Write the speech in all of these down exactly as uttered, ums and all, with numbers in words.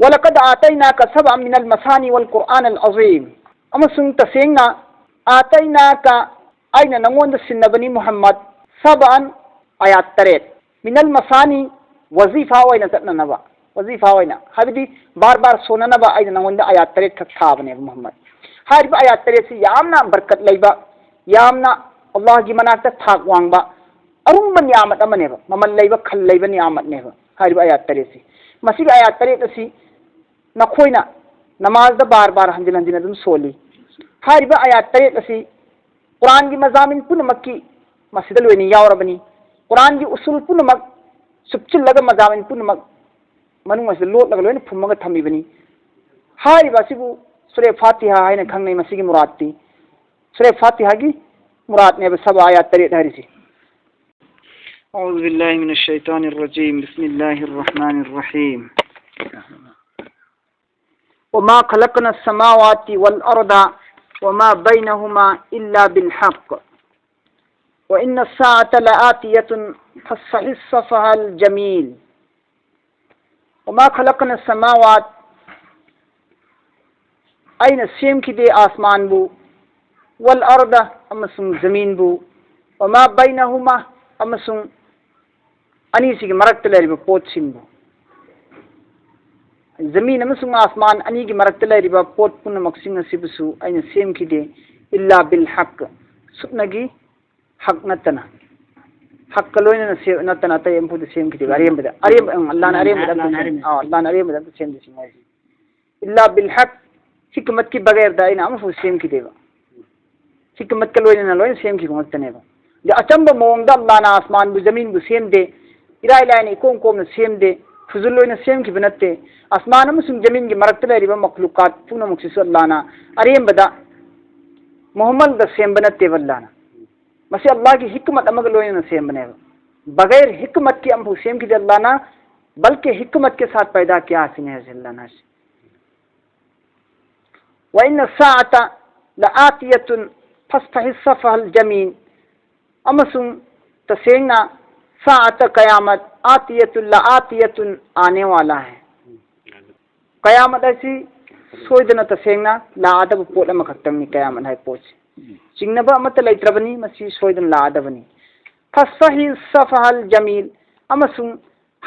ولقد آتيناك سبعا من المثاني والقرآن العظيم. ꯑꯃꯁꯨꯡ ꯇꯁꯦꯡꯅ, آتيناك, ꯑꯩꯅ ꯅꯉꯣꯟꯗ ꯁꯤꯟꯅꯕꯅꯤ ꯃꯨꯍꯝꯃꯗ, سبعا, ꯑꯥꯌꯥꯠ ꯇꯔꯦꯠ, من المثاني, ꯋꯖꯤꯐꯥ ꯑꯣꯏꯅ ꯆꯠꯅꯅꯕ, ꯋꯖꯤꯐꯥ ꯑꯣꯏꯅ, ꯍꯥꯏꯕꯗꯤ ꯕꯥꯔ ꯕꯥꯔ ꯁꯣꯟꯅꯅꯕ ꯑꯩꯅ ꯅꯉꯣꯟꯗ ꯑꯥꯌꯥꯠ ꯇꯔꯦꯠ ꯈꯛ ꯊꯥꯕꯅꯦꯕ ꯃꯨꯍꯝꯃꯗ꯫ ꯍꯥꯏꯔꯤꯕ ꯑꯥꯌꯥꯠ ꯇꯔꯦꯠꯁꯤ ꯌꯥꯝꯅ ꯕꯔꯀꯠ ꯂꯩꯕ, ꯌꯥꯝꯅ ꯑꯜꯂꯥꯍꯒꯤ ꯃꯅꯥꯛꯇ ꯊꯥꯛ ꯋꯥꯡꯕ, ꯑꯔꯨꯝꯕ ꯅꯤꯌꯥꯃꯠ ꯑꯃꯅꯦꯕ, ꯃꯃꯜ ꯂꯩꯕ, ꯈꯜ ꯂꯩꯕ ꯅꯤꯌꯥꯃꯠꯅꯦꯕ ꯍꯥꯏꯔꯤꯕ ꯑꯥꯌꯥꯠ ꯇꯔꯦꯠꯁꯤ꯫ ꯃꯁꯤꯒꯤ ꯑꯥꯌꯥꯠ ꯇꯔꯦꯠ ꯑꯁꯤ ꯅꯈꯣꯏꯅ ꯅꯃꯥꯖꯗ ꯕꯥꯔ ꯕꯥꯔ ꯍꯟꯖꯤꯟ ꯍꯟꯖꯤꯟ ꯑꯗꯨꯝ ꯁꯣꯜꯂꯤ꯫ ꯍꯥꯏꯔꯤꯕ ꯑꯥꯌꯥꯠ ꯇꯔꯦꯠ ꯑꯁꯤ ꯀꯨꯔꯥꯟꯒꯤ ꯃꯖꯥꯃꯤꯟ ꯄꯨꯝꯅꯃꯛꯀꯤ ꯃꯁꯤꯗ ꯂꯣꯏꯅ ꯌꯥꯎꯔꯕꯅꯤ꯫ ꯀꯨꯔꯥꯟꯒꯤ ꯎꯁꯨꯜ ꯄꯨꯝꯅꯃꯛ ꯁꯨꯞꯆꯤꯜꯂꯒ ꯃꯖꯥꯃꯤꯟ ꯄꯨꯝꯅꯃꯛ ꯃꯅꯨꯡ ꯑꯁꯤꯗ ꯂꯣꯠꯂꯒ ꯂꯣꯏꯅ ꯐꯨꯝꯃꯒ ꯊꯝꯃꯤꯕꯅꯤ꯫ ꯍꯥꯏꯔꯤꯕ ꯑꯁꯤꯕꯨ ꯁꯨꯔꯦ ꯐꯥꯇꯤꯍꯥ ꯍꯥꯏꯅ ꯈꯪꯅꯩ꯫ ꯃꯁꯤꯒꯤ ꯃꯨꯔꯥꯠꯇꯤ ꯁꯨꯔꯦ ꯐꯥꯇꯤꯍꯥꯒꯤ ꯃꯨꯔꯥꯠꯅꯦꯕ ꯁꯕꯥ ꯑꯥꯌꯥꯠ ꯇꯔꯦꯠ ꯍꯥꯏꯔꯤꯁꯤ꯫ أعوذ بالله من الشيطان الرجيم. بسم الله الرحمن الرحيم. وما خلقنا السماوات والأرض وما بينهما إلا بالحق وإن الساعة لآتية فاصفح الصفح الجميل. وما خلقنا السماوات, ꯑꯩꯅ ꯁꯦꯝꯈꯤꯗꯦ ꯑꯥꯁꯃꯥꯟꯕꯨ, والأرض, ꯑꯃꯁꯨꯡ ꯖꯃꯤꯟꯕꯨ, وما بينهما, ꯑꯃꯁꯨꯡ ꯑꯅꯤꯁꯤꯒꯤ ꯃꯔꯛꯇ ꯂꯩꯔꯤꯕ ꯄꯣꯠꯁꯤꯡꯕꯨ, ꯖꯃꯤꯟ ꯑꯃꯁꯨꯡ ꯑꯥꯁꯃꯥꯟ ꯑꯅꯤꯒꯤ ꯃꯔꯛꯇ ꯂꯩꯔꯤꯕ ꯄꯣꯠ ꯄꯨꯝꯅꯃꯛꯁꯤꯡ ꯑꯁꯤꯕꯨꯁꯨ ꯑꯩꯅ ꯁꯦꯝꯈꯤꯗꯦ, إلا بالحق, ꯁꯨꯞꯅꯒꯤ ꯍꯛ ꯅꯠꯇꯅ, ꯍꯛꯀ ꯂꯣꯏꯅꯅ ꯁꯦꯝ-, ꯅꯠꯇꯅ ꯑꯇꯩ ꯑꯃꯐꯥꯎꯗ ꯁꯦꯝꯈꯤꯗꯦꯕ꯫ ꯎꯝ꯫ ꯑꯔꯦꯝꯕꯗ, ꯑꯔꯦꯝꯕ, ꯎꯝ, ꯑꯜꯂꯥꯍꯅ ꯎꯝ, ꯑꯔꯦꯝꯕꯗ ꯑꯝꯇ ꯑꯜꯂꯥꯍꯅ ꯁꯦꯝ-, ꯑꯔꯦꯝꯕꯗ꯫ ꯑꯥ, ꯑꯜꯂꯥꯍꯅ ꯑꯔꯦꯝꯕꯗ ꯑꯝꯇ ꯁꯦꯝꯗꯦ ꯁꯤꯅꯤ ꯍꯥꯏꯁꯦ꯫ إلا بالحق, ꯍꯤꯛꯃꯠꯀꯤ ꯕꯒꯩꯔꯗ ꯑꯩꯅ ꯑꯃꯐꯥꯎ ꯁꯦꯝꯈꯤꯗꯦꯕ꯫ ꯍꯤꯛꯃꯠꯀ ꯂꯣꯏꯅꯅ ꯂꯣꯏꯅ ꯁꯦꯝꯈꯤꯕ ꯉꯥꯛꯇꯅꯦꯕ꯫ ꯑꯗ ꯑꯆꯝꯕ ꯃꯑꯣꯡꯗ ꯑꯜꯂꯥꯍꯅ ꯑꯥꯁꯃꯥꯟꯕꯨ, ꯖꯃꯤꯟꯕꯨ ꯁꯦꯝꯗꯦ, ꯏꯔꯥꯏ ꯂꯥꯏꯅ ꯏꯀꯣꯝ ꯀꯣꯝꯅ ꯁꯦꯝꯗꯦ, ꯐꯨꯖꯨꯜ ꯑꯣꯏꯅ ꯁꯦꯝꯈꯤꯕ ꯅꯠꯇꯦ꯫ ꯑꯥꯁꯃꯥꯟ ꯑꯃꯁꯨꯡ ꯖꯃꯤꯟꯒꯤ ꯃꯔꯛꯇ ꯂꯩꯔꯤꯕ ꯃꯈꯂꯨꯀꯥꯠ ꯄꯨꯝꯅꯃꯛꯁꯤꯁꯨ ꯑꯜꯂꯥꯍꯅ ꯑꯔꯦꯝꯕꯗ ꯃꯨꯍꯃꯜꯗ ꯁꯦꯝꯕ ꯅꯠꯇꯦꯕ ꯑꯜꯂꯥꯍꯅ꯫ ꯃꯁꯤ ꯑꯜꯂꯥꯍꯒꯤ ꯍꯤꯛꯃꯠ ꯑꯃꯒ ꯂꯣꯏꯅꯅ ꯁꯦꯝꯕꯅꯦꯕ꯫ ꯕꯒꯩꯔ ꯍꯤꯛꯃꯠꯀꯤ ꯑꯃꯐꯥꯎ ꯁꯦꯝꯈꯤꯗꯦ ꯑꯜꯂꯥꯍꯅ, بلکہ حکمت کے ساتھ پیدا کیا ꯍꯥꯏꯁꯤꯅꯦ ꯍꯥꯏꯁꯦ ꯑꯜꯂꯥꯍꯅ ꯍꯥꯏꯁꯦ꯫ وإن الساعة لآتية فاصفح الصفح الجميل, ꯑꯃꯁꯨꯡ ꯇꯁꯦꯡꯅ ساعة قيامت آتية لآتية, आने वाला है. ꯀꯌꯥꯃꯠ ꯍꯥꯏꯁꯤ ꯁꯣꯏꯗꯅ ꯇꯁꯦꯡꯅ ꯂꯥꯛꯑꯗꯕ ꯄꯣꯠ ꯑꯃꯈꯛꯇꯪꯅꯤ꯫ ꯀꯌꯥꯃꯠ ꯍꯥꯏꯕ ꯄꯣꯠꯁꯤ ꯆꯤꯡꯅꯕ ꯑꯃꯠꯇ ꯂꯩꯇ꯭ꯔꯕꯅꯤ꯫ ꯃꯁꯤ ꯁꯣꯏꯗꯅ ꯂꯥꯛꯑꯗꯕꯅꯤ꯫ ꯐꯁꯐꯍꯤ ꯁꯐꯍꯜ ꯖꯃꯤꯜ, ꯑꯃꯁꯨꯡ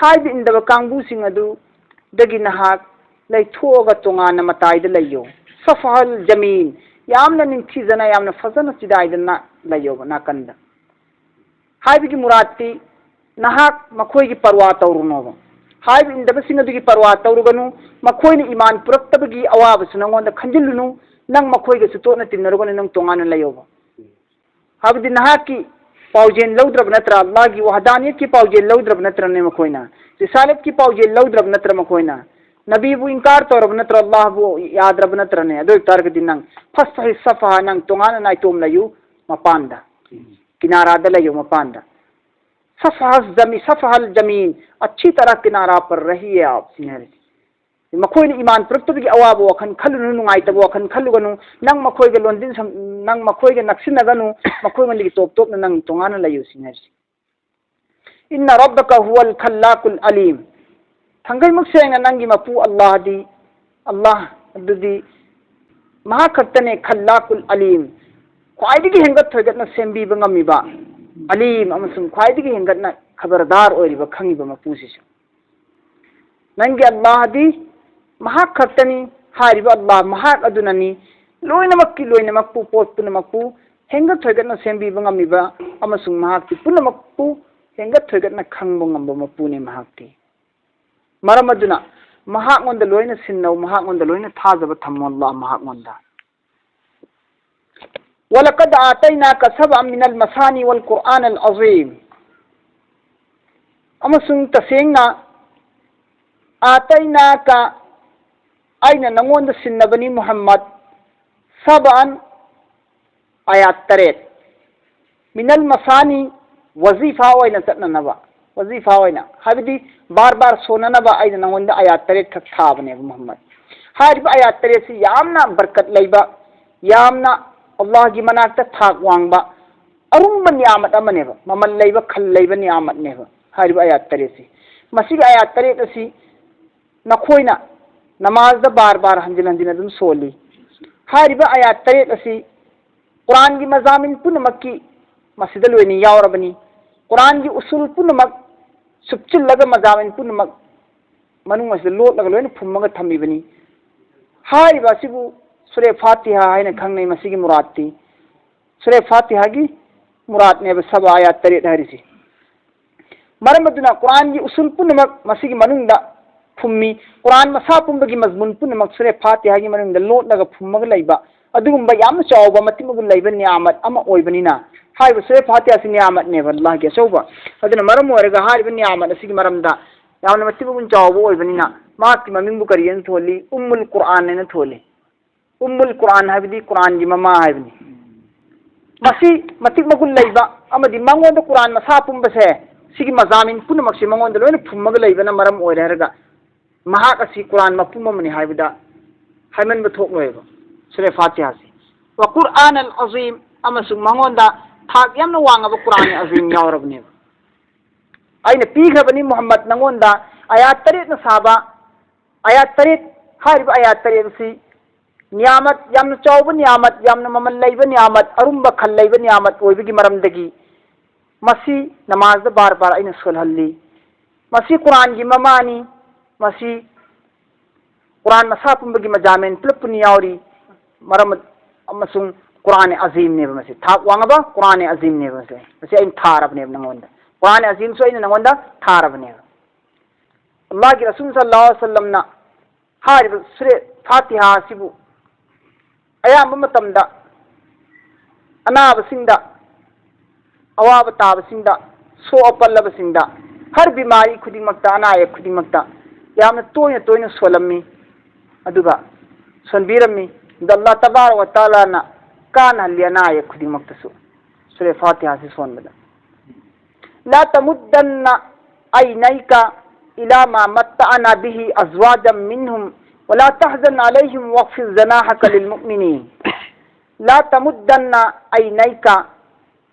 ꯍꯥꯏꯕ ꯏꯟꯗꯕ ꯀꯥꯡꯕꯨꯁꯤꯡ ꯑꯗꯨꯗꯒꯤ ꯅꯍꯥꯛ ꯂꯩꯊꯣꯛꯑꯒ ꯇꯣꯉꯥꯟꯅ ꯃꯇꯥꯏꯗ ꯂꯩꯌꯣ꯫ ꯁꯐꯍꯜ ꯖꯃꯤꯜ, ꯌꯥꯝꯅ ꯅꯤꯡꯊꯤꯖꯅ, ꯌꯥꯝꯅ ꯐꯖꯅ ꯆꯤꯗꯥꯏꯗꯅ ꯂꯩꯌꯣꯕ ꯅꯥꯀꯟꯗ꯫ ꯍꯥꯏꯕꯒꯤ ꯃꯨꯔꯥꯠꯇꯤ ꯅꯍꯥꯛ ꯃꯈꯣꯏꯒꯤ ꯄꯔꯋꯥ ꯇꯧꯔꯨꯅꯣꯕ꯫ ꯍꯥꯏꯕ ꯏꯟꯗꯕꯁꯤꯡ ꯑꯗꯨꯒꯤ ꯄꯔꯋꯥ ꯇꯧꯔꯨꯒꯅꯨ꯫ ꯃꯈꯣꯏꯅ ꯏꯃꯥꯟ ꯄꯨꯔꯛꯇꯕꯒꯤ ꯑꯋꯥꯕꯁꯨ ꯅꯪꯉꯣꯟꯗ ꯈꯟꯖꯤꯜꯂꯨꯅꯨ꯫ ꯅꯪ ꯃꯈꯣꯏꯒꯁꯨ ꯇꯣꯠꯅ ꯇꯤꯟꯅꯔꯨꯒꯅꯨ, ꯅꯪ ꯇꯣꯉꯥꯟꯅ ꯂꯩꯌꯣꯕ꯫ ꯍꯥꯏꯕꯗꯤ ꯅꯍꯥꯛꯀꯤ ꯄꯥꯎꯖꯦꯜ ꯂꯧꯗ꯭ꯔꯕ ꯅꯠꯇ꯭ꯔꯥ? ꯑꯜꯂꯥꯍꯒꯤ ꯋꯍꯗꯥꯅꯤꯌꯠꯀꯤ ꯄꯥꯎꯖꯦꯜ ꯂꯧꯗ꯭ꯔꯕ ꯅꯠꯇ꯭ꯔꯅꯦ ꯃꯈꯣꯏꯅ? ꯔꯤꯁꯥꯂꯠꯀꯤ ꯄꯥꯎꯖꯦꯜ ꯂꯧꯗ꯭ꯔꯕ ꯅꯠꯇ꯭ꯔ ꯃꯈꯣꯏꯅ? ꯅꯕꯤꯕꯨ ꯏꯟꯀꯥꯔ ꯇꯧꯔꯕ ꯅꯠꯇ꯭ꯔ? ꯑꯜꯂꯥꯍꯕꯨ ꯌꯥꯗ꯭ꯔꯕ ꯅꯠꯇ꯭ꯔꯅꯦ? ꯑꯗꯨ ꯑꯣꯏꯕ ꯇꯥꯔꯒꯗꯤ ꯅꯪ ꯐꯁꯐꯍꯤ ꯁꯐꯍ, ꯅꯪ ꯇꯣꯉꯥꯟꯅ ꯅꯥꯏꯇꯣꯝ ꯂꯩꯌꯨ ꯃꯄꯥꯟꯗ, ꯀꯤꯅꯥꯔꯥꯗ ꯂꯩꯌꯨ ꯃꯄꯥꯟꯗ꯫ ꯁꯐꯍ ꯖꯃꯤ-, ꯁꯐꯍꯜ ꯖꯃꯤꯟ, ꯑꯆꯤ ꯇꯔꯥ ꯀꯤꯅꯥꯔꯥ ꯄꯔ ꯔꯍꯤ ꯍꯦ ꯑꯥꯞ, ꯁꯤꯅꯤ ꯍꯥꯏꯔꯤꯁꯦ꯫ ꯃꯈꯣꯏꯅ ꯏꯃꯥꯟ ꯄꯨꯔꯛꯇꯕꯒꯤ ꯑꯋꯥꯕ ꯋꯥꯈꯜ ꯈꯜꯂꯨꯅꯨ, ꯅꯨꯡꯉꯥꯏꯇꯕ ꯋꯥꯈꯜ ꯈꯜꯂꯨꯒꯅꯨ, ꯅꯪ ꯃꯈꯣꯏꯒ ꯂꯣꯟꯗꯤꯟ ꯁꯝ-, ꯅꯪ ꯃꯈꯣꯏꯒ ꯅꯛꯁꯤꯟꯅꯒꯅꯨ, ꯃꯈꯣꯏꯉꯣꯟꯗꯒꯤ ꯇꯣꯞ ꯇꯣꯞꯅ ꯅꯪ ꯇꯣꯉꯥꯟꯅ ꯂꯩꯌꯨ ꯁꯤꯅꯤ ꯍꯥꯏꯔꯤꯁꯦ꯫ ꯏꯟꯅ ꯔꯕꯀ ꯍꯨꯋꯜ ꯈꯜꯂꯥꯀꯨꯜ ꯑꯂꯤꯝ꯫ ꯊꯥꯡꯒꯩꯃꯨꯛ ꯁꯦꯡꯅ ꯅꯪꯒꯤ ꯃꯄꯨ ꯑꯜꯂꯥꯍꯗꯤ, ꯑꯜꯂꯥꯍ ꯑꯗꯨꯗꯤ ꯃꯍꯥꯛ ꯈꯛꯇꯅꯦ, ꯈꯜꯂꯥꯀꯨꯜ ꯑꯂꯤꯝ, ꯈ꯭ꯋꯥꯏꯗꯒꯤ ꯍꯦꯟꯒꯠ ꯊꯣꯏꯒꯠꯅ ꯁꯦꯝꯕꯤꯕ ꯉꯝꯃꯤꯕ, ꯑꯂꯤꯝ, ꯑꯃꯁꯨꯡ ꯈ꯭ꯋꯥꯏꯗꯒꯤ ꯍꯦꯟꯒꯠꯅ ꯈꯕꯔꯗꯥꯔ ꯑꯣꯏꯔꯤꯕ, ꯈꯪꯉꯤꯕ ꯃꯄꯨꯁꯤꯁꯨ꯫ ꯅꯪꯒꯤ ꯑꯜꯂꯥꯍꯗꯤ ꯃꯍꯥꯛ ꯈꯛꯇꯅꯤ꯫ ꯍꯥꯏꯔꯤꯕ ꯑꯜꯂꯥꯍ ꯃꯍꯥꯛ ꯑꯗꯨꯅꯅꯤ ꯂꯣꯏꯅꯃꯛꯀꯤ ꯂꯣꯏꯅꯃꯛꯄꯨ, ꯄꯣꯠ ꯄꯨꯝꯅꯃꯛꯄꯨ ꯍꯦꯟꯒꯠ ꯊꯣꯏꯒꯠꯅ ꯁꯦꯝꯕꯤꯕ ꯉꯝꯃꯤꯕ, ꯑꯃꯁꯨꯡ ꯃꯍꯥꯛꯇꯤ ꯄꯨꯝꯅꯃꯛꯄꯨ ꯍꯦꯟꯒꯠ ꯊꯣꯏꯒꯠꯅ ꯈꯪꯕ ꯉꯝꯕ ꯃꯄꯨꯅꯤ ꯃꯍꯥꯛꯇꯤ꯫ ꯃꯔꯝ ꯑꯗꯨꯅ ꯃꯍꯥꯛꯉꯣꯟꯗ ꯂꯣꯏꯅ ꯁꯤꯟꯅꯧ, ꯃꯍꯥꯛꯉꯣꯟꯗ ꯂꯣꯏꯅ ꯊꯥꯖꯕ ꯊꯝꯃꯣ, ꯑꯜꯂꯥꯍ ꯃꯍꯥꯛꯉꯣꯟꯗ꯫ ولقد آتيناك سبعا من المثاني والقرآن العظيم. ꯑꯃꯁꯨꯡ ꯇꯁꯦꯡꯅ, آتيناك, ꯑꯩꯅ ꯅꯉꯣꯟꯗ ꯁꯤꯟꯅꯕꯅꯤ ꯃꯨꯍꯝꯃꯗ, سبعا, ꯑꯥꯌꯥꯠ ꯇꯔꯦꯠ, من المثاني, ꯋꯖꯤꯐꯥ ꯑꯣꯏꯅ ꯆꯠꯅꯅꯕ, ꯋꯖꯤꯐꯥ ꯑꯣꯏꯅ, ꯍꯥꯏꯕꯗꯤ ꯕꯥꯔ ꯕꯥꯔ ꯁꯣꯟꯅꯅꯕ ꯑꯩꯅ ꯅꯉꯣꯟꯗ ꯑꯥꯌꯥꯠ ꯇꯔꯦꯠ ꯈꯛ ꯊꯥꯕꯅꯦꯕ ꯃꯨꯍꯝꯃꯗ꯫ ꯍꯥꯏꯔꯤꯕ ꯑꯥꯌꯥꯠ ꯇꯔꯦꯠꯁꯤ ꯌꯥꯝꯅ ꯕꯔꯀꯠ ꯂꯩꯕ, ꯌꯥꯝꯅ ꯑꯜꯂꯥꯍꯒꯤ ꯃꯅꯥꯛꯇ ꯊꯥꯛ ꯋꯥꯡꯕ, ꯑꯔꯨꯝꯕ ꯅꯤꯌꯥꯃꯠ ꯑꯃꯅꯦꯕ, ꯃꯃꯜ ꯂꯩꯕ, ꯈꯜ ꯂꯩꯕ ꯅꯤꯌꯥꯃꯠꯅꯦꯕ ꯍꯥꯏꯔꯤꯕ ꯑꯥꯌꯥꯠ ꯇꯔꯦꯠꯁꯤ꯫ ꯃꯁꯤꯒꯤ ꯑꯥꯌꯥꯠ ꯇꯔꯦꯠ ꯑꯁꯤ ꯅꯈꯣꯏꯅ ꯅꯃꯥꯖꯗ ꯕꯥꯔ ꯕꯥꯔ ꯍꯟꯖꯤꯟ ꯍꯟꯖꯤꯟ ꯑꯗꯨꯝ ꯁꯣꯜꯂꯤ꯫ ꯍꯥꯏꯔꯤꯕ ꯑꯥꯌꯥꯠ ꯇꯔꯦꯠ ꯑꯁꯤ ꯀꯨꯔꯥꯟꯒꯤ ꯃꯖꯥꯃꯤꯟ ꯄꯨꯝꯅꯃꯛꯀꯤ ꯃꯁꯤꯗ ꯂꯣꯏꯅ ꯌꯥꯎꯔꯕꯅꯤ꯫ ꯀꯨꯔꯥꯟꯒꯤ ꯎꯁꯨꯜ ꯄꯨꯝꯅꯃꯛ ꯁꯨꯞꯆꯤꯜꯂꯒ ꯃꯖꯥꯃꯤꯟ ꯄꯨꯝꯅꯃꯛ ꯃꯅꯨꯡ ꯑꯁꯤꯗ ꯂꯣꯠꯂꯒ ꯂꯣꯏꯅ ꯐꯨꯝꯃꯒ ꯊꯝꯃꯤꯕꯅꯤ꯫ ꯍꯥꯏꯔꯤꯕ ꯑꯁꯤꯕꯨ ꯁꯨꯔꯦ ꯐꯥꯇꯤꯍꯥ ꯍꯥꯏꯅ ꯈꯪꯅꯩ꯫ ꯃꯁꯤꯒꯤ ꯃꯨꯔꯥꯠꯇꯤ ꯁꯨꯔꯦ ꯐꯥꯇꯤꯍꯥꯒꯤ ꯃꯨꯔꯥꯠꯅꯦꯕ ꯁꯕ ꯑꯥꯌꯥꯠ ꯇꯔꯦꯠ ꯍꯥꯏꯔꯤꯁꯤ꯫ ꯃꯔꯝ ꯑꯗꯨꯅ ꯀꯨꯔꯥꯟꯒꯤ ꯎꯁꯨꯜ ꯄꯨꯝꯅꯃꯛ ꯃꯁꯤꯒꯤ ꯃꯅꯨꯡꯗ ꯐꯨꯝꯃꯤ꯫ ꯀꯨꯔꯥꯟ ꯃꯁꯥ ꯄꯨꯝꯕꯒꯤ ꯃꯖꯃꯨꯟ ꯄꯨꯝꯅꯃꯛ ꯁꯨꯔꯦ ꯐꯥꯇꯤꯍꯥꯒꯤ ꯃꯅꯨꯡꯗ ꯂꯣꯠꯂꯒ ꯐꯨꯝꯃꯒ ꯂꯩꯕ ꯑꯗꯨꯒꯨꯝꯕ ꯌꯥꯝꯅ ꯆꯥꯎꯕ ꯃꯇꯤꯛ ꯃꯒꯨꯟ ꯂꯩꯕ ꯅꯤꯌꯥꯃꯠ ꯑꯃ ꯑꯣꯏꯕꯅꯤꯅ, ꯍꯥꯏꯔꯤꯕ ꯁꯨꯔꯦ ꯐꯥꯇꯤꯍꯥꯁꯤ ꯅꯤꯌꯥꯃꯠꯅꯦꯕ, ꯑꯜꯂꯥꯍꯒꯤ ꯑꯆꯧꯕ꯫ ꯑꯗꯨꯅ ꯃꯔꯝ ꯑꯣꯏꯔꯒ ꯍꯥꯏꯔꯤꯕ ꯅꯤꯌꯥꯃꯠ ꯑꯁꯤꯒꯤ ꯃꯔꯝꯗ ꯌꯥꯝꯅ ꯃꯇꯤꯛ ꯃꯒꯨꯟ ꯆꯥꯎꯕ ꯑꯣꯏꯕꯅꯤꯅ ꯃꯍꯥꯛꯀꯤ ꯃꯃꯤꯡꯕꯨ ꯀꯔꯤ ꯍꯥꯏꯅ ꯊꯣꯜꯂꯤ? ꯎꯝꯃꯨꯜ ꯀꯨꯔꯥꯟ ꯍꯥꯏꯅ ꯊꯣꯜꯂꯤ꯫ ꯎꯝꯃꯨꯜ ꯀꯨꯔꯥꯟ ꯍꯥꯏꯕꯗꯤ ꯀꯨꯔꯥꯟꯒꯤ ꯃꯃꯥ ꯍꯥꯏꯕꯅꯤ꯫ ꯃꯁꯤ ꯃꯇꯤꯛ ꯃꯒꯨꯟ ꯂꯩꯕ ꯑꯃꯗꯤ ꯃꯉꯣꯟꯗ ꯀꯨꯔꯥꯟ ꯃꯁꯥ ꯄꯨꯝꯕꯁꯦ, ꯁꯤꯒꯤ ꯃꯖꯥꯃꯤꯟ ꯄꯨꯝꯅꯃꯛꯁꯦ ꯃꯉꯣꯟꯗ ꯂꯣꯏꯅ ꯐꯨꯝꯃꯒ ꯂꯩꯕꯅ ꯃꯔꯝ ꯑꯣꯏꯔꯦ ꯍꯥꯏꯔꯒ ꯃꯍꯥꯛ ꯑꯁꯤ ꯀꯨꯔꯥꯟ ꯃꯄꯨꯝ ꯑꯃꯅꯤ ꯍꯥꯏꯕꯗ ꯍꯥꯏꯃꯟꯕ ꯊꯣꯛꯂꯣꯏꯕ꯫ ꯁꯨꯔꯦ ꯐꯥꯇꯤꯍꯥꯁꯤ ꯋꯥ ꯀꯨꯔꯥꯟ ꯑꯜ ꯑꯖꯤꯝ, ꯑꯃꯁꯨꯡ ꯃꯉꯣꯟꯗ ꯊꯥꯛ ꯌꯥꯝꯅ ꯋꯥꯡꯉꯕ ꯀꯨꯔꯥꯟ ꯑꯖꯤꯝ ꯌꯥꯎꯔꯕꯅꯦꯕ꯫ ꯑꯩꯅ ꯄꯤꯈ꯭ꯔꯕꯅꯤ ꯃꯨꯍꯝꯃꯗ ꯅꯉꯣꯟꯗ ꯑꯥꯌꯥꯠ ꯇꯔꯦꯠꯅ ꯁꯥꯕ ꯑꯥꯌꯥꯠ ꯇꯔꯦꯠ꯫ ꯍꯥꯏꯔꯤꯕ ꯑꯥꯌꯥꯠ ꯇꯔꯦꯠ ꯑꯁꯤ ꯅꯤꯌꯥꯃꯠ, ꯌꯥꯝꯅ ꯆꯥꯎꯕ ꯅꯤꯌꯥꯃꯠ, ꯌꯥꯝꯅ ꯃꯃꯜ ꯂꯩꯕ ꯅꯤꯌꯥꯃꯠ, ꯑꯔꯨꯝꯕ ꯈꯜ ꯂꯩꯕ ꯅꯤꯌꯥꯃꯠ ꯑꯣꯏꯕꯒꯤ ꯃꯔꯝꯗꯒꯤ ꯃꯁꯤ ꯅꯃꯥꯖꯗ ꯕꯥꯔ ꯕꯥꯔ ꯑꯩꯅ ꯁꯣꯜꯍꯜꯂꯤ꯫ ꯃꯁꯤ ꯀꯨꯔꯥꯟꯒꯤ ꯃꯃꯥꯅꯤ꯫ ꯃꯁꯤ ꯀꯨꯔꯥꯟ ꯃꯁꯥ ꯄꯨꯝꯕꯒꯤ ꯃꯖꯥꯃꯤꯟ ꯄꯨꯂꯞ ꯄꯨꯟꯅ ꯌꯥꯎꯔꯤ꯫ ꯃꯔꯝ ꯑꯃꯁꯨꯡ ꯀꯨꯔꯥꯟ ꯑꯖꯤꯝꯅꯦꯕ ꯃꯁꯤ, ꯊꯥꯛ ꯋꯥꯡꯉꯕ ꯀꯨꯔꯥꯟ ꯑꯖꯤꯝꯅꯦꯕ ꯃꯁꯤ꯫ ꯃꯁꯤ ꯑꯩꯅ ꯊꯥꯔꯕꯅꯦꯕ ꯅꯉꯣꯟꯗ, ꯀꯨꯔꯥꯟ ꯑꯖꯤꯝꯁꯨ ꯑꯩꯅ ꯅꯉꯣꯟꯗ ꯊꯥꯔꯕꯅꯦꯕ꯫ ꯑꯜꯂꯥꯍꯒꯤ ꯔꯁꯨꯜ ꯁꯜꯂꯜꯂꯥꯍꯨ ꯑꯂꯩꯍꯤ ꯋꯁꯜꯂꯝꯅ ꯍꯥꯏꯔꯤꯕ ꯁꯨꯔꯦ ꯐꯥꯇꯤꯍꯥ ꯑꯁꯤꯕꯨ ꯑꯌꯥꯝꯕ ꯃꯇꯝꯗ ꯑꯅꯥꯕꯁꯤꯡꯗ, ꯑꯋꯥꯕ ꯇꯥꯕꯁꯤꯡꯗ, ꯁꯣꯛ ꯑꯄꯜꯂꯕꯁꯤꯡꯗ, ꯍꯔ ꯕꯤꯃꯥꯔꯤ ꯈꯨꯗꯤꯡꯃꯛꯇ, ꯑꯅꯥ ꯑꯌꯦꯛ ꯈꯨꯗꯤꯡꯃꯛꯇ ꯌꯥꯝꯅ ꯇꯣꯏꯅ ꯇꯣꯏꯅ ꯁꯣꯜꯂꯝꯃꯤ꯫ ꯑꯗꯨꯒ ꯁꯣꯟꯕꯤꯔꯝꯃꯤ꯫ ꯑꯗꯨ ꯑꯜꯂꯥꯍ ꯇꯕꯥꯔꯛ ꯋ ꯇꯥꯂꯥꯅ ꯀꯥꯟꯅꯍꯜꯂꯤ ꯑꯅꯥ ꯑꯌꯦꯛ ꯈꯨꯗꯤꯡꯃꯛꯇꯁꯨ ꯁꯨꯔꯦ ꯐꯥꯇꯤꯍꯥꯁꯤ ꯁꯣꯟꯕꯗ꯫ لا تمدن عينيك إلى ما متعنا به أزواجا منهم ولا تحزن عليهم واخفض جناحك للمؤمنين. لا تمدن عينيك,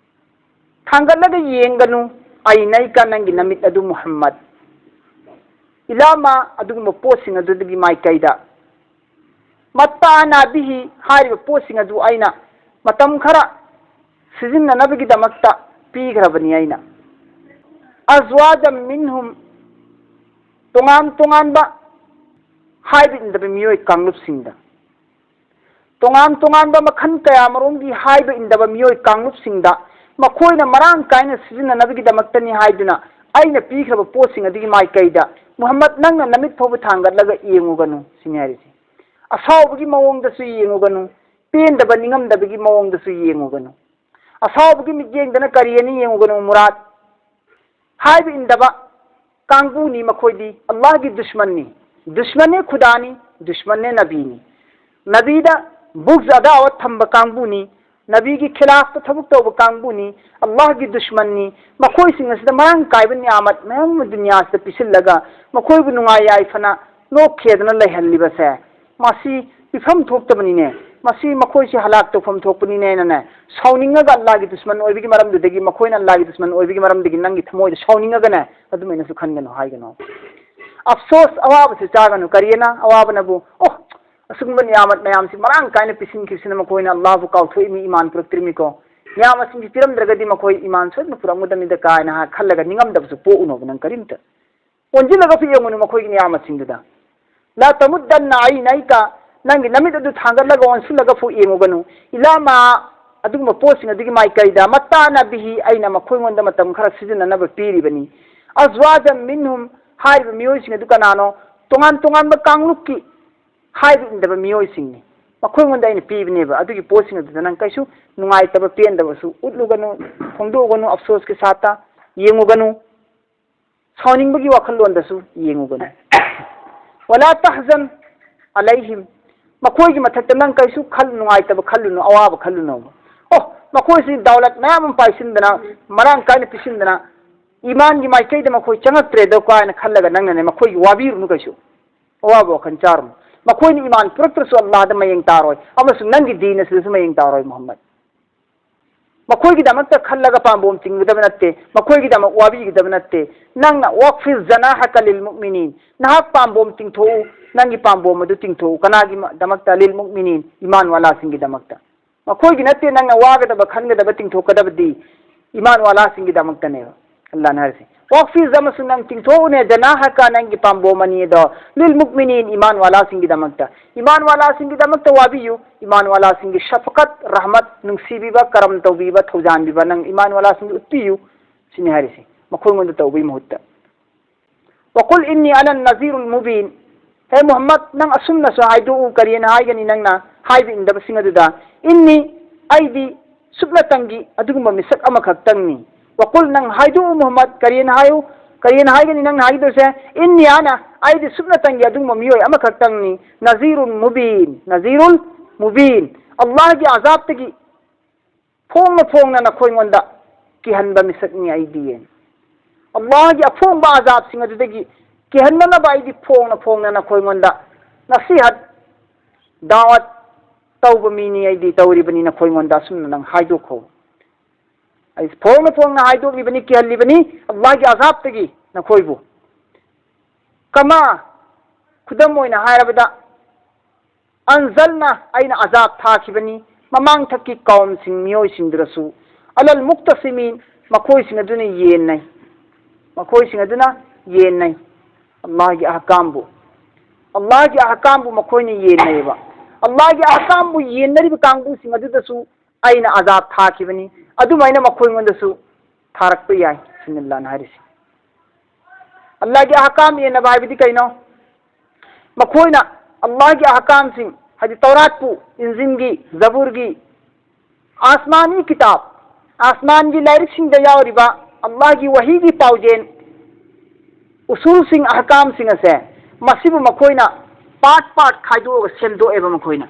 ꯊꯥꯡꯒꯠꯂꯒ ꯌꯦꯡꯒꯅꯨ, عينيك, ꯅꯪꯒꯤ ꯅꯃꯤꯠ ꯑꯗꯨ ꯃꯨꯍꯝꯃꯗ꯫ ꯏꯂꯥꯃꯥ, ꯑꯗꯨꯒꯨꯝꯕ ꯄꯣꯠꯁꯤꯡ ꯑꯗꯨꯗꯒꯤ ꯃꯥꯏꯀꯩꯗ, ꯃꯠꯇꯥꯅꯥ ꯕꯤꯍꯤ, ꯍꯥꯏꯔꯤꯕ ꯄꯣꯠꯁꯤꯡ ꯑꯗꯨ ꯑꯩꯅ ꯃꯇꯝ ꯈꯔ ꯁꯤꯖꯤꯟꯅꯅꯕꯒꯤꯗꯃꯛꯇ ꯄꯤꯈ꯭ꯔꯕꯅꯤ ꯑꯩꯅ꯫ ꯑꯖꯋꯥꯖꯝ ꯃꯤꯟꯍꯨꯝ, ꯇꯣꯉꯥꯟ ꯇꯣꯉꯥꯟꯕ ꯍꯥꯏꯕ ꯏꯟꯗꯕ ꯃꯤꯑꯣꯏ ꯀꯥꯡꯂꯨꯞꯁꯤꯡꯗ, ꯇꯣꯉꯥꯟ ꯇꯣꯉꯥꯟꯕ ꯃꯈꯜ ꯀꯌꯥ ꯃꯔꯨꯝꯒꯤ ꯍꯥꯏꯕ ꯏꯟꯗꯕ ꯃꯤꯑꯣꯏ ꯀꯥꯡꯂꯨꯞꯁꯤꯡꯗ ꯃꯈꯣꯏꯅ ꯃꯔꯥꯡ ꯀꯥꯏꯅ ꯁꯤꯖꯤꯟꯅꯅꯕꯒꯤꯗꯃꯛꯇꯅꯤ ꯍꯥꯏꯗꯨꯅ ꯑꯩꯅ ꯄꯤꯈ꯭ꯔꯕ ꯄꯣꯠꯁꯤꯡ ꯑꯗꯨꯒꯤ ꯃꯥꯏꯀꯩꯗ, ꯃꯨꯍꯝꯃꯗ, ꯅꯪꯅ ꯅꯃꯤꯠ ꯐꯥꯎꯕ ꯊꯥꯡꯒꯠꯂꯒ ꯌꯦꯡꯉꯨꯒꯅꯨ ꯁꯤꯅꯤ ꯍꯥꯏꯔꯤꯁꯦ꯫ ꯑꯁꯥꯎꯕꯒꯤ ꯃꯑꯣꯡꯗꯁꯨ ꯌꯦꯡꯉꯨꯒꯅꯨ, ꯄꯦꯟꯗꯕ ꯅꯤꯡꯉꯝꯗꯕꯒꯤ ꯃꯑꯣꯡꯗꯁꯨ ꯌꯦꯡꯉꯨꯒꯅꯨ꯫ ꯑꯁꯥꯎꯕꯒꯤ ꯃꯤꯠꯌꯦꯡꯗꯅ ꯀꯔꯤꯅ ꯌꯦꯡꯉꯨꯒꯅꯨ, ꯃꯨꯔꯥꯗ꯫ ꯍꯥꯏꯕ ꯏꯟꯗꯕ ꯀꯥꯡꯕꯨꯅꯤ ꯃꯈꯣꯏꯗꯤ꯫ ꯑꯜꯂꯥꯍꯒꯤ ꯗꯨꯁꯃꯟꯅꯤ, ꯗꯨꯁꯃꯟꯅꯦ ꯈꯨꯗꯥꯅꯤ, ꯗꯨꯁꯃꯟꯅꯦ ꯅꯕꯤꯅꯤ꯫ ꯅꯕꯤꯗ ꯕꯨꯒꯖ ꯑꯗꯥꯋꯠ ꯊꯝꯕ ꯀꯥꯡꯕꯨꯅꯤ, ꯅꯕꯤꯒꯤ ꯈꯤꯂꯥꯐꯇ ꯊꯕꯛ ꯇꯧꯕ ꯀꯥꯡꯕꯨꯅꯤ, ꯑꯜꯂꯥꯍꯒꯤ ꯗꯨꯁꯃꯟꯅꯤ꯫ ꯃꯈꯣꯏꯁꯤꯡ ꯑꯁꯤꯗ ꯃꯔꯥꯡ ꯀꯥꯏꯕ ꯅꯤꯌꯥꯃꯠ ꯃꯌꯥꯝ ꯑꯃ ꯗꯨꯅꯤꯌꯥꯁꯤꯗ ꯄꯤꯁꯤꯜꯂꯒ ꯃꯈꯣꯏꯕꯨ ꯅꯨꯡꯉꯥꯏ ꯌꯥꯏꯐꯅ ꯅꯣꯛꯈꯦꯗꯅ ꯂꯩꯍꯜꯂꯤꯕꯁꯦ, ꯃꯁꯤ ꯄꯤꯐꯝ ꯊꯣꯛꯇꯕꯅꯤꯅꯦ, ꯃꯁꯤ ꯃꯈꯣꯏꯁꯤ ꯍꯂꯥꯛ ꯇꯧꯐꯝ ꯊꯣꯛꯄꯅꯤꯅꯦꯅꯅꯦ, ꯁꯥꯎꯅꯤꯡꯉꯒ ꯑꯜꯂꯥꯍꯒꯤ ꯗꯨꯁꯃꯟ ꯑꯣꯏꯕꯒꯤ ꯃꯔꯝꯗꯨꯗꯒꯤ, ꯃꯈꯣꯏꯅ ꯑꯜꯂꯥꯍꯒꯤ ꯗꯨꯁꯃꯟ ꯑꯣꯏꯕꯒꯤ ꯃꯔꯝꯗꯒꯤ ꯅꯪꯒꯤ ꯊꯃꯣꯏꯗ ꯁꯥꯎꯅꯤꯡꯉꯒꯅꯦ ꯑꯗꯨꯃꯥꯏꯅꯁꯨ ꯈꯟꯒꯅꯨ ꯍꯥꯏꯒꯅꯨ꯫ ꯑꯐꯁꯣꯁ, ꯑꯋꯥꯕꯁꯨ ꯆꯥꯒꯅꯨ꯫ ꯀꯔꯤꯅ ꯑꯋꯥꯕꯅꯕꯨ? ꯑꯣ, ꯑꯁꯤꯒꯨꯝꯕ ꯅꯤꯌꯥꯃꯠ ꯃꯌꯥꯝꯁꯤ ꯃꯔꯥꯡ ꯀꯥꯏꯅ ꯄꯤꯁꯤꯟꯈꯤꯕꯁꯤꯅ ꯃꯈꯣꯏꯅ ꯑꯜꯂꯥꯍꯕꯨ ꯀꯥꯎꯊꯣꯛꯏꯃꯤ, ꯏꯃꯥꯟ ꯄꯨꯔꯛꯇ꯭ꯔꯤꯃꯤꯀꯣ꯫ ꯅꯤꯌꯥꯃꯠꯁꯤꯡꯁꯤ ꯄꯤꯔꯝꯗ꯭ꯔꯒꯗꯤ ꯃꯈꯣꯏ ꯏꯃꯥꯟ ꯁꯣꯏꯗꯅ ꯄꯨꯔꯛꯑꯝꯒꯗꯕꯅꯤꯗ ꯀꯥꯏꯅ ꯍꯥ-, ꯈꯜꯂꯒ ꯅꯤꯡꯉꯝꯗꯕꯁꯨ ꯄꯣꯛꯎꯅꯣꯕ ꯅꯪ ꯀꯔꯤꯝꯇ꯫ ꯑꯣꯟꯁꯤꯜꯂꯒꯁꯨ ꯌꯦꯡꯉꯨꯅꯨ ꯃꯈꯣꯏꯒꯤ ꯅꯤꯌꯥꯃꯠꯁꯤꯡꯗꯨꯗ꯫ ꯂꯥ ꯇꯃꯨꯗꯟꯅ ꯑꯩꯅꯩꯀ, ꯅꯪꯒꯤ ꯅꯃꯤꯠ ꯑꯗꯨ ꯊꯥꯡꯒꯠꯂꯒ ꯑꯣꯟꯁꯤꯜꯂꯒꯐꯥꯎ ꯌꯦꯡꯉꯨꯒꯅꯨ꯫ ꯏꯂꯥꯃꯥ, ꯑꯗꯨꯒꯨꯝꯕ ꯄꯣꯠꯁꯤꯡ ꯑꯗꯨꯒꯤ ꯃꯥꯏꯀꯩꯗ, ꯃꯠꯇꯥꯅ ꯕꯤꯍꯤ, ꯑꯩꯅ ꯃꯈꯣꯏꯉꯣꯟꯗ ꯃꯇꯝ ꯈꯔ ꯁꯤꯖꯤꯟꯅꯅꯕ ꯄꯤꯔꯤꯕꯅꯤ꯫ ꯑꯖꯋꯥꯖꯝ ꯃꯤꯟꯍꯨꯝ, ꯍꯥꯏꯔꯤꯕ ꯃꯤꯑꯣꯏꯁꯤꯡ ꯑꯗꯨ ꯀꯅꯥꯅꯣ? ꯇꯣꯉꯥꯟ ꯇꯣꯉꯥꯟꯕ ꯀꯥꯡꯂꯨꯞꯀꯤ ꯍꯥꯏꯕ ꯏꯟꯗꯕ ꯃꯤꯑꯣꯏꯁꯤꯡꯅꯤ꯫ ꯃꯈꯣꯏꯉꯣꯟꯗ ꯑꯩꯅ ꯄꯤꯕꯅꯦꯕ꯫ ꯑꯗꯨꯒꯤ ꯄꯣꯠꯁꯤꯡ ꯑꯗꯨꯗ ꯅꯪ ꯀꯩꯁꯨ ꯅꯨꯡꯉꯥꯏꯇꯕ, ꯄꯦꯟꯗꯕꯁꯨ ꯎꯠꯂꯨꯒꯅꯨ, ꯐꯣꯡꯗꯣꯛꯎꯒꯅꯨ, ꯑꯐꯁꯣꯁꯀꯤ ꯁꯥꯠꯇ ꯌꯦꯡꯉꯨꯒꯅꯨ꯫ ꯁꯥꯎꯅꯤꯡꯕꯒꯤ ꯋꯥꯈꯜꯂꯣꯟꯗꯁꯨ ꯌꯦꯡꯉꯨꯒꯅꯨ꯫ ꯋꯥꯂꯥ ꯇꯍꯖꯟ ꯑꯂꯩꯍꯤꯝ, ꯃꯈꯣꯏꯒꯤ ꯃꯊꯛꯇ ꯅꯪ ꯀꯩꯁꯨ ꯈꯜ-, ꯅꯨꯡꯉꯥꯏꯇꯕ ꯈꯜꯂꯨꯅꯨ, ꯑꯋꯥꯕ ꯈꯜꯂꯨꯅꯣꯕ꯫ ꯑꯣ, ꯃꯈꯣꯏꯁꯤ ꯗꯥꯎꯂꯠ ꯃꯌꯥꯝ ꯑꯃ ꯄꯥꯏꯁꯤꯟꯗꯅ, ꯃꯔꯥꯡ ꯀꯥꯏꯅ ꯄꯤꯁꯤꯟꯗꯅ, ꯏꯃꯥꯟꯒꯤ ꯃꯥꯏꯀꯩꯗ ꯃꯈꯣꯏ ꯆꯪꯉꯛꯇ꯭ꯔꯦꯗꯣ ꯀꯥꯏꯅ ꯈꯜꯂꯒ ꯅꯪꯅꯅꯦ ꯃꯈꯣꯏꯒꯤ ꯋꯥꯕꯤꯔꯨꯅꯨ ꯀꯩꯁꯨ꯫ ꯑꯋꯥꯕ ꯋꯥꯈꯜ ꯆꯥꯔꯨꯅꯨ꯫ ꯃꯈꯣꯏꯅ ꯏꯃꯥꯟ ꯄꯨꯔꯛꯇ꯭ꯔꯁꯨ ꯑꯜꯂꯥꯍꯗ ꯃꯌꯦꯡ ꯇꯥꯔꯣꯏ, ꯑꯃꯁꯨꯡ ꯅꯪꯒꯤ ꯗꯤꯟ ꯑꯁꯤꯗꯁꯨ ꯃꯌꯦꯡ ꯇꯥꯔꯣꯏ, ꯃꯨꯍꯝꯃꯗ꯫ ꯃꯈꯣꯏꯒꯤꯗꯃꯛꯇ ꯈꯜꯂꯒ ꯄꯥꯝꯕꯣꯝ ꯇꯤꯡꯒꯗꯕ ꯅꯠꯇꯦ, ꯃꯈꯣꯏꯒꯤꯗꯃꯛ ꯋꯥꯕꯤꯒꯗꯕ ꯅꯠꯇꯦ꯫ ꯅꯪꯅ "ꯋꯥꯛꯐꯤꯖ ꯖꯅꯥꯍꯀ ꯂꯤꯜ ꯃꯨꯑꯃꯤꯅꯤꯟ", ꯅꯍꯥꯛ ꯄꯥꯝꯕꯣꯝ ꯇꯤꯡꯊꯣꯛꯎ, ꯅꯪꯒꯤ ꯄꯥꯝꯕꯣꯝ ꯑꯗꯨ ꯇꯤꯡꯊꯣꯛꯎ꯫ ꯀꯅꯥꯒꯤꯗꯃꯛꯇ? "ꯂꯤꯜ ꯃꯨꯑꯃꯤꯅꯤꯟ", ꯏꯃꯥꯟ ꯋꯥꯂꯥꯁꯤꯡꯒꯤꯗꯃꯛꯇ꯫ ꯃꯈꯣꯏꯒꯤ ꯅꯠꯇꯦ ꯅꯪꯅ ꯋꯥꯒꯗꯕ, ꯈꯟꯒꯗꯕ, ꯇꯤꯡꯊꯣꯛꯀꯗꯕꯗꯤ ꯏꯃꯥꯟ ꯋꯥꯂꯥꯁꯤꯡꯒꯤꯗꯃꯛꯇꯅꯦꯕ꯫ ꯑꯜꯂꯥꯍꯅ ꯍꯥꯏꯔꯤꯁꯦ, "ꯋꯥꯛꯐꯤꯖ ꯑꯃꯁꯨꯡ ꯅꯪ ꯇꯤꯡꯊꯣꯛꯎꯅꯦ, ꯖꯅꯥꯍꯀ, ꯅꯪꯒꯤ ꯄꯥꯝꯕꯣꯝ ꯑꯅꯤ ꯑꯗꯣ, ꯂꯤꯜ ꯃꯨꯑꯃꯤꯅꯤꯟ", ꯏꯃꯥꯟ ꯋꯥꯂꯥꯁꯤꯡꯒꯤꯗꯃꯛꯇ꯫ ꯏꯃꯥꯟ ꯋꯥꯂꯥꯁꯤꯡꯒꯤꯗꯃꯛꯇ ꯋꯥꯕꯤꯌꯨ, ꯏꯃꯥꯟ ꯋꯥꯂꯥꯁꯤꯡꯒꯤ ꯁꯐꯀꯠ, ꯔꯍꯃꯠ, ꯅꯨꯡꯁꯤꯕꯤꯕ, ꯀꯔꯝ ꯇꯧꯕꯤꯕ, ꯊꯧꯖꯥꯟꯕꯤꯕ ꯅꯪ ꯏꯃꯥꯟ ꯋꯥꯂꯥꯁꯤꯡꯗ ꯎꯠꯄꯤꯌꯨ, ꯁꯤꯅꯤ ꯍꯥꯏꯔꯤꯁꯦ, ꯃꯈꯣꯏꯉꯣꯟꯗ ꯇꯧꯕꯒꯤ ꯃꯍꯨꯠꯇ꯫ "ꯋꯥꯀꯨꯜ ꯏꯟꯅꯤ ꯑꯅ ꯅꯖꯤꯔꯨꯜ ꯃꯨꯕꯤꯟ", ꯍꯦ ꯃꯨꯍꯝꯃꯗ, ꯅꯪ ꯑꯁꯨꯝꯅꯁꯨ ꯍꯥꯏꯗꯣꯛꯎ, ꯀꯔꯤꯅ ꯍꯥꯏꯒꯅꯤ ꯅꯪꯅ ꯍꯥꯏꯕ ꯏꯟꯗꯕꯁꯤꯡ ꯑꯗꯨꯗ? "ꯏꯟꯅꯤ", ꯑꯩꯗꯤ ꯁꯨꯞꯅꯇꯪꯒꯤ ꯑꯗꯨꯒꯨꯝꯕ ꯃꯤꯁꯛ ꯑꯃꯈꯛꯇꯪꯅꯤ꯫ "ꯋꯥꯀꯨꯜ", ꯅꯪ ꯍꯥꯏꯗꯣꯛꯎ ꯃꯨꯍꯝꯃꯗ, ꯀꯔꯤꯅ ꯍꯥꯏꯌꯨ, ꯀꯔꯤꯅ ꯍꯥꯏꯒꯅꯤ ꯅꯪꯅ ꯍꯥꯏꯒꯗꯣꯏꯁꯦ? "ꯏꯟꯅꯤ ꯑꯅ", ꯑꯩꯗꯤ ꯁꯨꯞꯅꯇꯪꯒꯤ ꯑꯗꯨꯒꯨꯝꯕ ꯃꯤꯑꯣꯏ ꯑꯃꯈꯛꯇꯪꯅꯤ꯫ "ꯅꯖꯤꯔꯨꯜ ꯃꯨꯕꯤꯟ", ꯅꯖꯤꯔꯨꯜ ꯃꯨꯕꯤꯟ, ꯑꯜꯂꯥꯍꯒꯤ ꯑꯖꯥꯕꯇꯒꯤ ꯐꯣꯡꯅ ꯐꯣꯡꯅ ꯅꯈꯣꯏꯉꯣꯟꯗ ꯀꯤꯍꯟꯕ ꯃꯤꯁꯛꯅꯤ ꯑꯩꯗꯤ꯫ ꯑꯜꯂꯥꯍꯒꯤ ꯑꯐꯣꯡꯕ ꯑꯖꯥꯕꯁꯤꯡ ꯑꯗꯨꯗꯒꯤ ꯀꯤꯍꯟꯅꯅꯕ ꯑꯩꯗꯤ ꯐꯣꯡꯅ ꯐꯣꯡꯅ ꯅꯈꯣꯏꯉꯣꯟꯗ ꯅꯁꯤꯍꯠ, ꯗꯥꯋꯠ ꯇꯧꯕ ꯃꯤꯅꯤ ꯑꯩꯗꯤ, ꯇꯧꯔꯤꯕꯅꯤ ꯅꯈꯣꯏꯉꯣꯟꯗ꯫ ꯑꯁꯨꯝꯅ ꯅꯪ ꯍꯥꯏꯗꯣꯛꯈꯣ꯫ ꯑꯩ ꯐꯣꯡꯅ ꯐꯣꯡꯅ ꯍꯥꯏꯗꯣꯛꯂꯤꯕꯅꯤ, ꯀꯤꯍꯜꯂꯤꯕꯅꯤ ꯑꯜꯂꯥꯍꯒꯤ ꯑꯖꯥꯕꯇꯒꯤ ꯅꯈꯣꯏꯕꯨ꯫ "ꯀꯃꯥ", ꯈꯨꯗꯝ ꯑꯣꯏꯅ ꯍꯥꯏꯔꯕꯗ, "ꯑꯟꯖꯜꯅ", ꯑꯩꯅ ꯑꯖꯥꯕ ꯊꯥꯈꯤꯕꯅꯤ ꯃꯃꯥꯡꯊꯛꯀꯤ ꯀꯧꯝꯁꯤꯡ, ꯃꯤꯑꯣꯏꯁꯤꯡꯗꯨꯗꯁꯨ, "ꯑꯂꯜ ꯃꯨꯛꯇꯁꯤꯃꯤꯟ", ꯃꯈꯣꯏꯁꯤꯡ ꯑꯗꯨꯅ ꯌꯦꯟꯅꯩ, ꯃꯈꯣꯏꯁꯤꯡ ꯑꯗꯨꯅ ꯌꯦꯟꯅꯩ ꯑꯜꯂꯥꯍꯒꯤ ꯑꯍꯀꯥꯝꯕꯨ, ꯑꯜꯂꯥꯍꯒꯤ ꯑꯍꯀꯥꯝꯕꯨ ꯃꯈꯣꯏꯅ ꯌꯦꯟꯅꯩꯌꯦꯕ꯫ ꯑꯜꯂꯥꯍꯒꯤ ꯑꯍꯀꯥꯝꯕꯨ ꯌꯦꯟꯅꯔꯤꯕ ꯀꯥꯡꯕꯨꯁꯤꯡ ꯑꯗꯨꯗꯁꯨ ꯑꯩꯅ ꯑꯖꯥꯕ ꯊꯥꯈꯤꯕꯅꯤ, ꯑꯗꯨꯃꯥꯏꯅ ꯃꯈꯣꯏꯉꯣꯟꯗꯁꯨ ꯊꯥꯔꯛꯄ ꯌꯥꯏ, ꯁꯤꯅꯤ ꯑꯜꯂꯥꯍꯅ ꯍꯥꯏꯔꯤꯁꯤ꯫ ꯑꯜꯂꯥꯍꯒꯤ ꯑꯍꯀꯥꯝ ꯌꯦꯟꯅꯕ ꯍꯥꯏꯕꯗꯤ ꯀꯩꯅꯣ? ꯃꯈꯣꯏꯅ ꯑꯜꯂꯥꯍꯒꯤ ꯑꯍꯀꯥꯝꯁꯤꯡ, ꯍꯥꯏꯗꯤ ꯇꯧꯔꯥꯠꯄꯨ, ꯏꯟꯖꯤꯟꯒꯤ, ꯖꯕꯨꯔꯒꯤ, ꯑꯥꯁꯃꯥꯅꯤ ꯀꯤꯇꯥꯕ, ꯑꯥꯁꯃꯥꯟꯒꯤ ꯂꯥꯏꯔꯤꯛꯁꯤꯡꯗ ꯌꯥꯎꯔꯤꯕ ꯑꯜꯂꯥꯍꯒꯤ ꯋꯥꯍꯤꯒꯤ ꯄꯥꯎꯖꯦꯜ, ꯎꯁꯨꯜꯁꯤꯡ, ꯑꯍꯀꯥꯝꯁꯤꯡ ꯑꯁꯦ, ꯃꯁꯤꯕꯨ ꯃꯈꯣꯏꯅ ꯄꯥꯔꯠ ꯄꯥꯔꯠ ꯈꯥꯏꯗꯣꯛꯑꯒ ꯁꯦꯝꯗꯣꯛꯑꯦꯕ ꯃꯈꯣꯏꯅ꯫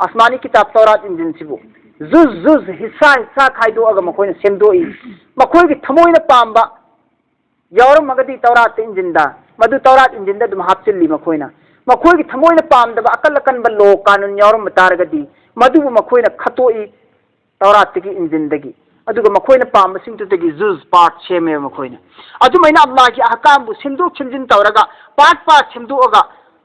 ꯑꯥꯁꯃꯥꯅꯤ ꯀꯤꯇꯥꯕ ꯇꯧꯔꯥꯠ ꯏꯟꯖꯤꯟꯁꯤꯕꯨ ꯖꯨꯖ ꯖꯨꯖ, ꯍꯤꯁꯥ ꯍꯤꯁꯥ ꯈꯥꯏꯗꯣꯛꯑꯒ ꯃꯈꯣꯏꯅ ꯁꯦꯝꯗꯣꯛꯏ꯫ ꯃꯈꯣꯏꯒꯤ ꯊꯃꯣꯏꯅ ꯄꯥꯝꯕ ꯌꯥꯎꯔꯝꯃꯒꯗꯤ ꯇꯧꯔꯥꯠꯇ, ꯏꯟꯖꯤꯟꯗ, ꯃꯗꯨ ꯇꯧꯔꯥꯠ ꯏꯟꯖꯤꯟꯗ ꯑꯗꯨꯝ ꯍꯥꯞꯆꯤꯜꯂꯤ ꯃꯈꯣꯏꯅ꯫ ꯃꯈꯣꯏꯒꯤ ꯊꯃꯣꯏꯅ ꯄꯥꯝꯗꯕ ꯑꯀꯜ ꯑꯀꯟꯕ ꯂꯣ ꯀꯥꯅꯨꯟ ꯌꯥꯎꯔꯝꯕ ꯇꯥꯔꯒꯗꯤ ꯃꯗꯨꯕꯨ ꯃꯈꯣꯏꯅ ꯈꯠꯇꯣꯛꯏ, ꯇꯧꯔꯥꯠꯇꯒꯤ, ꯏꯟꯖꯤꯟꯗꯒꯤ꯫ ꯑꯗꯨꯒ ꯃꯈꯣꯏꯅ ꯄꯥꯝꯕꯁꯤꯡꯗꯨꯗꯒꯤ ꯖꯨꯖ, ꯄꯥꯔꯠ, ꯁꯦꯝꯃꯦꯕ ꯃꯈꯣꯏꯅ꯫ ꯑꯗꯨꯃꯥꯏꯅ ꯑꯜꯂꯥꯍꯒꯤ ꯑꯍꯀꯥꯝꯕꯨ ꯁꯦꯝꯗꯣꯛ ꯁꯦꯝꯖꯤꯟ ꯇꯧꯔꯒ, ꯄꯥꯔꯠ ꯄꯥꯔꯠ ꯁꯦꯝꯗꯣꯛꯑꯒ,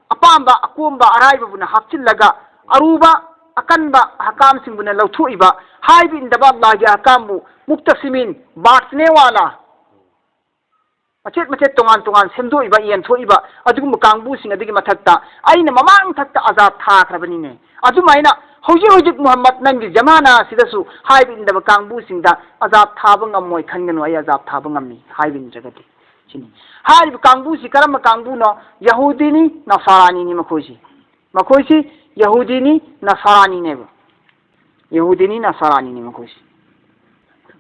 ꯑꯄꯥꯝꯕ ꯑꯀꯣꯝꯕ ꯑꯔꯥꯏꯕꯕꯨꯅ ꯍꯥꯞꯆꯤꯜꯂꯒ, ꯑꯔꯨꯕ ꯑꯀꯟꯕ ꯑꯍꯀꯥꯝꯁꯤꯡꯕꯨꯅ ꯂꯧꯊꯣꯛꯏꯕ, ꯍꯥꯏꯕ ꯏꯟꯗꯕ ꯑꯜꯂꯥꯍꯒꯤ ꯑꯍꯀꯥꯝꯕꯨ ꯃꯨꯛꯇꯁꯤꯃꯤꯟ, ꯕꯥꯠꯅꯦ ꯋꯥꯂꯥ, ꯃꯆꯦꯠ ꯃꯆꯦꯠ ꯇꯣꯉꯥꯟ ꯇꯣꯉꯥꯟ ꯁꯦꯝꯗꯣꯛꯏꯕ, ꯌꯦꯟꯊꯣꯛꯏꯕ ꯑꯗꯨꯒꯨꯝꯕ ꯀꯥꯡꯕꯨꯁꯤꯡ ꯑꯗꯨꯒꯤ ꯃꯊꯛꯇ ꯑꯩꯅ ꯃꯃꯥꯡ ꯊꯛꯇ ꯑꯖꯥꯕ ꯊꯥꯈ꯭ꯔꯕꯅꯤꯅꯦ꯫ ꯑꯗꯨꯃꯥꯏꯅ ꯍꯧꯖꯤꯛ ꯍꯧꯖꯤꯛ ꯃꯨꯍꯝꯃꯗ ꯅꯪꯒꯤ ꯖꯃꯥꯅꯥ ꯑꯁꯤꯗꯁꯨ ꯍꯥꯏꯕ ꯏꯟꯗꯕ ꯀꯥꯡꯕꯨꯁꯤꯡꯗ ꯑꯖꯥꯕ ꯊꯥꯕ ꯉꯝꯃꯣꯏ ꯈꯟꯒꯅꯨ, ꯑꯩ ꯑꯖꯥꯕ ꯊꯥꯕ ꯉꯝꯃꯤ ꯍꯥꯏꯕ ꯏꯟꯗ꯭ꯔꯒꯗꯤ꯫ ꯁꯤꯅꯤ꯫ ꯍꯥꯏꯔꯤꯕ ꯀꯥꯡꯕꯨꯁꯤ ꯀꯔꯝꯕ ꯀꯥꯡꯕꯨꯅꯣ? ꯌꯍꯨꯗꯤꯅꯤ, ꯅꯁꯥꯔꯥꯅꯤꯅꯤ ꯃꯈꯣꯏꯁꯤ꯫ ꯃꯈꯣꯏꯁꯤ ꯌꯍꯨꯗꯤꯅꯤ, ꯅꯁꯥꯔꯥꯅꯤꯅꯦꯕ꯫ ꯌꯍꯨꯗꯤꯅꯤ, ꯅꯁꯥꯔꯥꯅꯤꯅꯤ ꯃꯈꯣꯏꯁꯤ꯫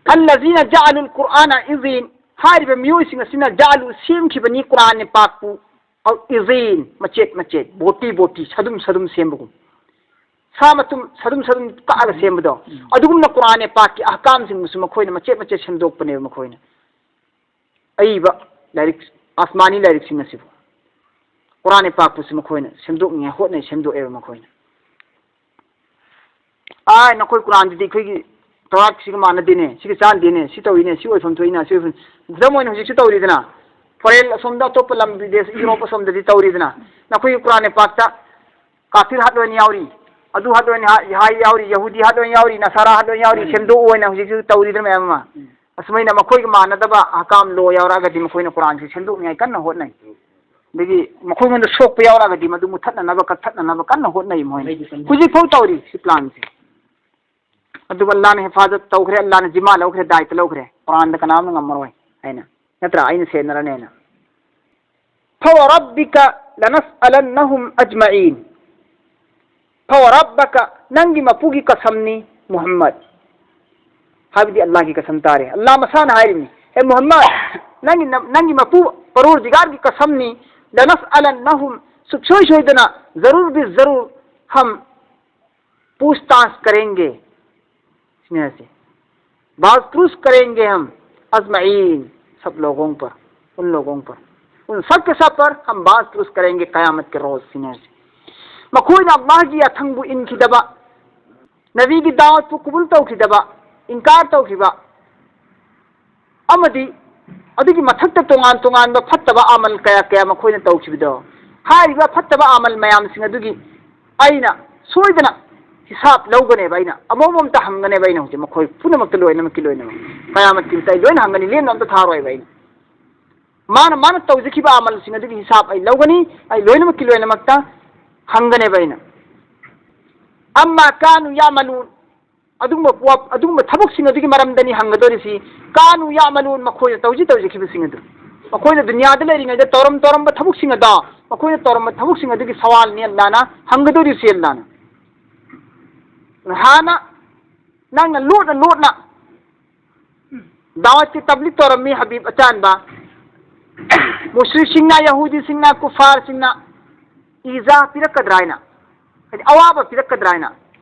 الذين جعلوا القرآن عضين. ꯍꯥꯏꯔꯤꯕ ꯃꯤꯑꯣꯏꯁꯤꯡ ꯑꯁꯤꯅ ꯖꯥꯂꯨ ꯁꯦꯝꯈꯤꯕꯅꯤ ꯀꯨꯔꯥꯟ ꯄꯥꯛꯄꯨ, ꯑꯜ ꯏꯖꯤꯟ, ꯃꯆꯦꯠ ꯃꯆꯦꯠ, ꯕꯣꯇꯤ ꯕꯣꯇꯤ, ꯁꯗꯨꯝ ꯁꯗꯨꯝ ꯁꯦꯝꯕꯒꯨꯝ, ꯁꯥ ꯃꯇꯨꯝ ꯁꯗꯨꯝ ꯁꯗꯨꯝ ꯀꯛꯑꯒ ꯁꯦꯝꯕꯗꯣ, ꯎꯝ꯫ ꯑꯗꯨꯒꯨꯝꯅ ꯀꯨꯔꯥꯟ ꯄꯥꯛꯀꯤ ꯑꯍꯀꯥꯝꯁꯤꯡꯕꯨꯁꯨ ꯃꯈꯣꯏꯅ ꯃꯆꯦꯠ ꯃꯆꯦꯠ ꯁꯦꯝꯗꯣꯛꯄꯅꯦꯕ꯫ ꯃꯈꯣꯏꯅ ꯑꯏꯕ ꯂꯥꯏꯔꯤꯛ, ꯑꯁꯃꯥꯅꯤ ꯂꯥꯏꯔꯤꯛꯁꯤꯡ ꯑꯁꯤꯕꯨ, ꯀꯨꯔꯥꯟ ꯄꯥꯛꯄꯨꯁꯨ ꯃꯈꯣꯏꯅ ꯁꯦꯝꯗꯣꯛꯅꯤꯡꯉꯥꯏ ꯍꯣꯠꯅꯩ, ꯁꯦꯝꯗꯣꯛꯑꯦꯕ ꯃꯈꯣꯏꯅ꯫ ꯑꯥ, ꯅꯈꯣꯏ ꯀꯨꯔꯥꯟꯗꯨꯗꯤ ꯑꯩꯈꯣꯏꯒꯤ ꯇꯧꯔꯥꯠꯁꯤꯒ ꯃꯥꯟꯅꯗꯦꯅꯦ, ꯁꯤꯒ ꯆꯥꯟꯗꯦꯅꯦ, ꯁꯤ ꯇꯧꯏꯅꯦ, ꯁꯤ ꯑꯣꯏꯐꯝ ꯊꯣꯛꯏꯅ, ꯁꯤ ꯑꯣꯏꯐꯝ꯫ ꯈꯨꯗꯝ ꯑꯣꯏꯅ ꯍꯧꯖꯤꯛꯁꯨ ꯇꯧꯔꯤꯗꯅ, ꯐꯣꯔꯦꯟ ꯑꯁꯣꯝꯗ, ꯑꯇꯣꯞꯄ ꯂꯝ, ꯕꯤꯗꯦꯁ, ꯌꯨꯔꯣꯞ ꯑꯁꯣꯝꯗꯗꯤ ꯇꯧꯔꯤꯗꯅ, ꯅꯈꯣꯏꯒꯤ ꯀꯨꯔꯥꯟ ꯄꯥꯛꯇ ꯀꯥꯐꯤꯔ ꯍꯥꯠꯂꯣꯏꯅ ꯌꯥꯎꯔꯤ, ꯑꯗꯨ ꯍꯥꯠꯂꯣꯏꯅ ꯍꯥ-, ꯍꯥꯏ ꯌꯥꯎꯔꯤ, ꯌꯍꯨꯗꯤ ꯍꯥꯠꯂꯣꯏꯅ ꯌꯥꯎꯔꯤ, ꯅꯁꯥꯔꯥ ꯍꯥꯠꯂꯣꯏꯅ ꯌꯥꯎꯔꯤ, ꯎꯝ꯫ ꯁꯦꯝꯗꯣꯛꯑꯣꯅ ꯍꯧꯖꯤꯛꯁꯨ ꯇꯧꯔꯤꯗꯅ ꯃꯌꯥꯝ ꯑꯃ꯫ ꯎꯝ꯫ ꯑꯁꯨꯃꯥꯏꯅ ꯃꯈꯣꯏꯒ ꯃꯥꯟꯅꯗꯕ ꯑꯍꯀꯥꯝ ꯂꯣ ꯌꯥꯎꯔꯛꯑꯒꯗꯤ ꯃꯈꯣꯏꯅ ꯀꯨꯔꯥꯟꯁꯤ ꯁꯦꯝꯗꯣꯛꯅꯤꯡꯉꯥꯏ ꯀꯟꯅ ꯍꯣꯠꯅꯩ꯫ ꯑꯗꯒꯤ ꯃꯈꯣꯏꯉꯣꯟꯗ ꯁꯣꯛꯄ ꯌꯥꯎꯔꯛꯑꯒꯗꯤ ꯃꯗꯨ ꯃꯨꯊꯠꯅꯅꯕ, ꯀꯛꯊꯠꯅꯅꯕ ꯀꯟꯅ ꯍꯣꯠꯅꯩ ꯃꯣꯏꯅ꯫ ꯍꯧꯖꯤꯛꯐꯥꯎ ꯇꯧꯔꯤ ꯁꯤ ꯄ꯭ꯂꯥꯟꯁꯦ꯫ ꯑꯗꯨꯕꯨ ꯑꯜꯂꯥꯅ ꯍꯤꯐꯥꯖꯠ ꯇꯧꯈ꯭ꯔꯦ, ꯑꯜꯂꯥꯅ ꯖꯤꯃꯥ ꯂꯧꯈ꯭ꯔꯦ, ꯗꯥꯏꯇ ꯂꯧꯈ꯭ꯔꯦ, ꯀꯨꯔꯥꯟꯗ ꯀꯅꯥꯝꯅ ꯉꯝꯃꯔꯣꯏ ꯍꯥꯏꯅ꯫ ꯅꯠꯇ꯭ꯔꯥ? ꯑꯩꯅ ꯁꯦꯟꯅꯔꯅꯦꯅ꯫ فوربك لنسألنهم أجمعين. فوربك، ꯅꯪꯒꯤ ꯃꯄꯨꯒꯤ ꯀꯁꯝꯅꯤ ꯃꯨꯍꯝꯃꯗ꯫ ꯍꯥꯏꯕꯗꯤ ꯑꯜꯂꯥꯍꯒꯤ ꯀꯁꯝ ꯇꯥꯔꯦ꯫ ꯑꯜꯂꯥꯍ ꯃꯁꯥꯅ ꯍꯥꯏꯔꯤꯕꯅꯤ, "ꯍꯦ ꯃꯨꯍꯝꯃꯗ, ꯅꯪꯒꯤ ꯅ-, ꯅꯪꯒꯤ ꯃꯄꯨ ꯄꯔꯣꯔꯗꯤꯒꯥꯔꯒꯤ ꯀꯁꯝꯅꯤ, لنسألنهم, ꯁꯨꯛꯁꯣꯏ ꯁꯣꯏꯗꯅ, ज़रूर भी ज़रूर हम पूछताछ करेंगे।" ꯁꯤꯅꯦ ꯍꯥꯏꯁꯦ꯫ "बाज़ पुरुस करेंगे हम अजमईन, सब लोगों पर, उन लोगों पर, उन सब के सब पर हम बाज़ पुरुस करेंगे क़यामत के रोज़", ꯁꯤꯅꯦ ꯍꯥꯏꯁꯦ꯫ ꯃꯈꯣꯏꯅ ꯑꯜꯂꯥꯍꯒꯤ ꯌꯥꯊꯪꯕꯨ ꯏꯟꯈꯤꯗꯕ, ꯅꯕꯤꯒꯤ ꯗꯥꯋꯠꯄꯨ ꯀꯨꯕꯨꯜ ꯇꯧꯈꯤꯗꯕ, ꯏꯟꯀꯥꯔ ꯇꯧꯈꯤꯕ, ꯑꯃꯗꯤ ꯑꯗꯨꯒꯤ ꯃꯊꯛꯇ ꯇꯣꯉꯥꯟ ꯇꯣꯉꯥꯟꯕ ꯐꯠꯇꯕ ꯑꯃꯜ ꯀꯌꯥ ꯀꯌꯥ ꯃꯈꯣꯏꯅ ꯇꯧꯈꯤꯕꯗꯣ, ꯍꯥꯏꯔꯤꯕ ꯐꯠꯇꯕ ꯑꯃꯜ ꯃꯌꯥꯝꯁꯤꯡ ꯑꯗꯨꯒꯤ ꯑꯩꯅ ꯁꯣꯏꯗꯅ ꯍꯤꯁꯥꯞ ꯂꯧꯒꯅꯦꯕ꯫ ꯑꯩꯅ ꯑꯃꯃꯝꯇ ꯍꯪꯒꯅꯦꯕ꯫ ꯑꯩꯅ ꯍꯧꯖꯤꯛ ꯃꯈꯣꯏ ꯄꯨꯝꯅꯃꯛꯇ ꯂꯣꯏꯅꯃꯛꯀꯤ ꯂꯣꯏꯅꯃꯛ ꯀꯌꯥꯃꯠꯀꯤ ꯅꯨꯃꯤꯠꯇ ꯑꯩ ꯂꯣꯏꯅ ꯍꯪꯒꯅꯤ, ꯂꯦꯝꯅ ꯑꯝꯇ ꯊꯥꯔꯣꯏꯕ ꯑꯩꯅ꯫ ꯃꯥꯅ ꯃꯥꯅ ꯇꯧꯖꯈꯤꯕ ꯑꯃꯜꯁꯤꯡ ꯑꯗꯨꯒꯤ ꯍꯤꯁꯥꯞ ꯑꯩ ꯂꯧꯒꯅꯤ꯫ ꯑꯩ ꯂꯣꯏꯅꯃꯛꯀꯤ ꯂꯣꯏꯅꯃꯛꯇ ꯍꯪꯒꯅꯦꯕ ꯑꯩꯅ꯫ ꯑꯝꯃꯥ ꯀꯥꯅꯨ ꯌꯥꯃꯂꯨꯟ, ꯑꯗꯨꯒꯨꯝꯕ ꯄꯣꯠ, ꯑꯗꯨꯒꯨꯝꯕ ꯊꯕꯛꯁꯤꯡ ꯑꯗꯨꯒꯤ ꯃꯔꯝꯗꯅꯤ ꯍꯪꯒꯗꯧꯔꯤꯁꯤ꯫ ꯀꯥꯅꯨ ꯌꯥꯃꯂꯨꯟ, ꯃꯈꯣꯏꯅ ꯇꯧꯖꯤ ꯇꯧꯖꯈꯤꯕꯁꯤꯡ ꯑꯗꯨ, ꯃꯈꯣꯏꯅ ꯗꯨꯅꯤꯌꯥꯗ ꯂꯩꯔꯤꯉꯩꯗ ꯇꯧꯔꯝ ꯇꯧꯔꯝꯕ ꯊꯕꯛꯁꯤꯡ ꯑꯗꯣ, ꯃꯈꯣꯏꯅ ꯇꯧꯔꯝꯕ ꯊꯕꯛꯁꯤꯡ ꯑꯗꯨꯒꯤ ꯁꯋꯥꯜꯅꯤ ꯑꯜꯂꯥꯅ ꯍꯪꯒꯗꯧꯔꯤꯁꯤ꯫ ꯑꯜꯂꯥꯅ ꯍꯥꯟꯅ ꯅꯪꯅ ꯂꯣꯠꯅ ꯂꯣꯠꯅ ꯗꯥꯋꯠꯀꯤ ꯇꯕ꯭ꯂꯤꯛ ꯇꯧꯔꯝꯃꯤ ꯍꯕꯤꯕ ꯑꯆꯥꯟꯕ꯫ ꯃꯨꯁ꯭ꯔꯤꯛꯁꯤꯡꯅ, ꯌꯍꯨꯗꯤꯁꯤꯡꯅ, ꯀꯨꯐꯥꯔꯁꯤꯡꯅ ꯏꯖꯥ ꯄꯤꯔꯛꯀꯗ꯭ꯔꯥ ꯍꯥꯏꯅ, ꯍꯥꯏꯗꯤ ꯑꯋꯥꯕ ꯄꯤꯔꯛꯀꯗ꯭ꯔꯥ ꯍꯥꯏꯅ,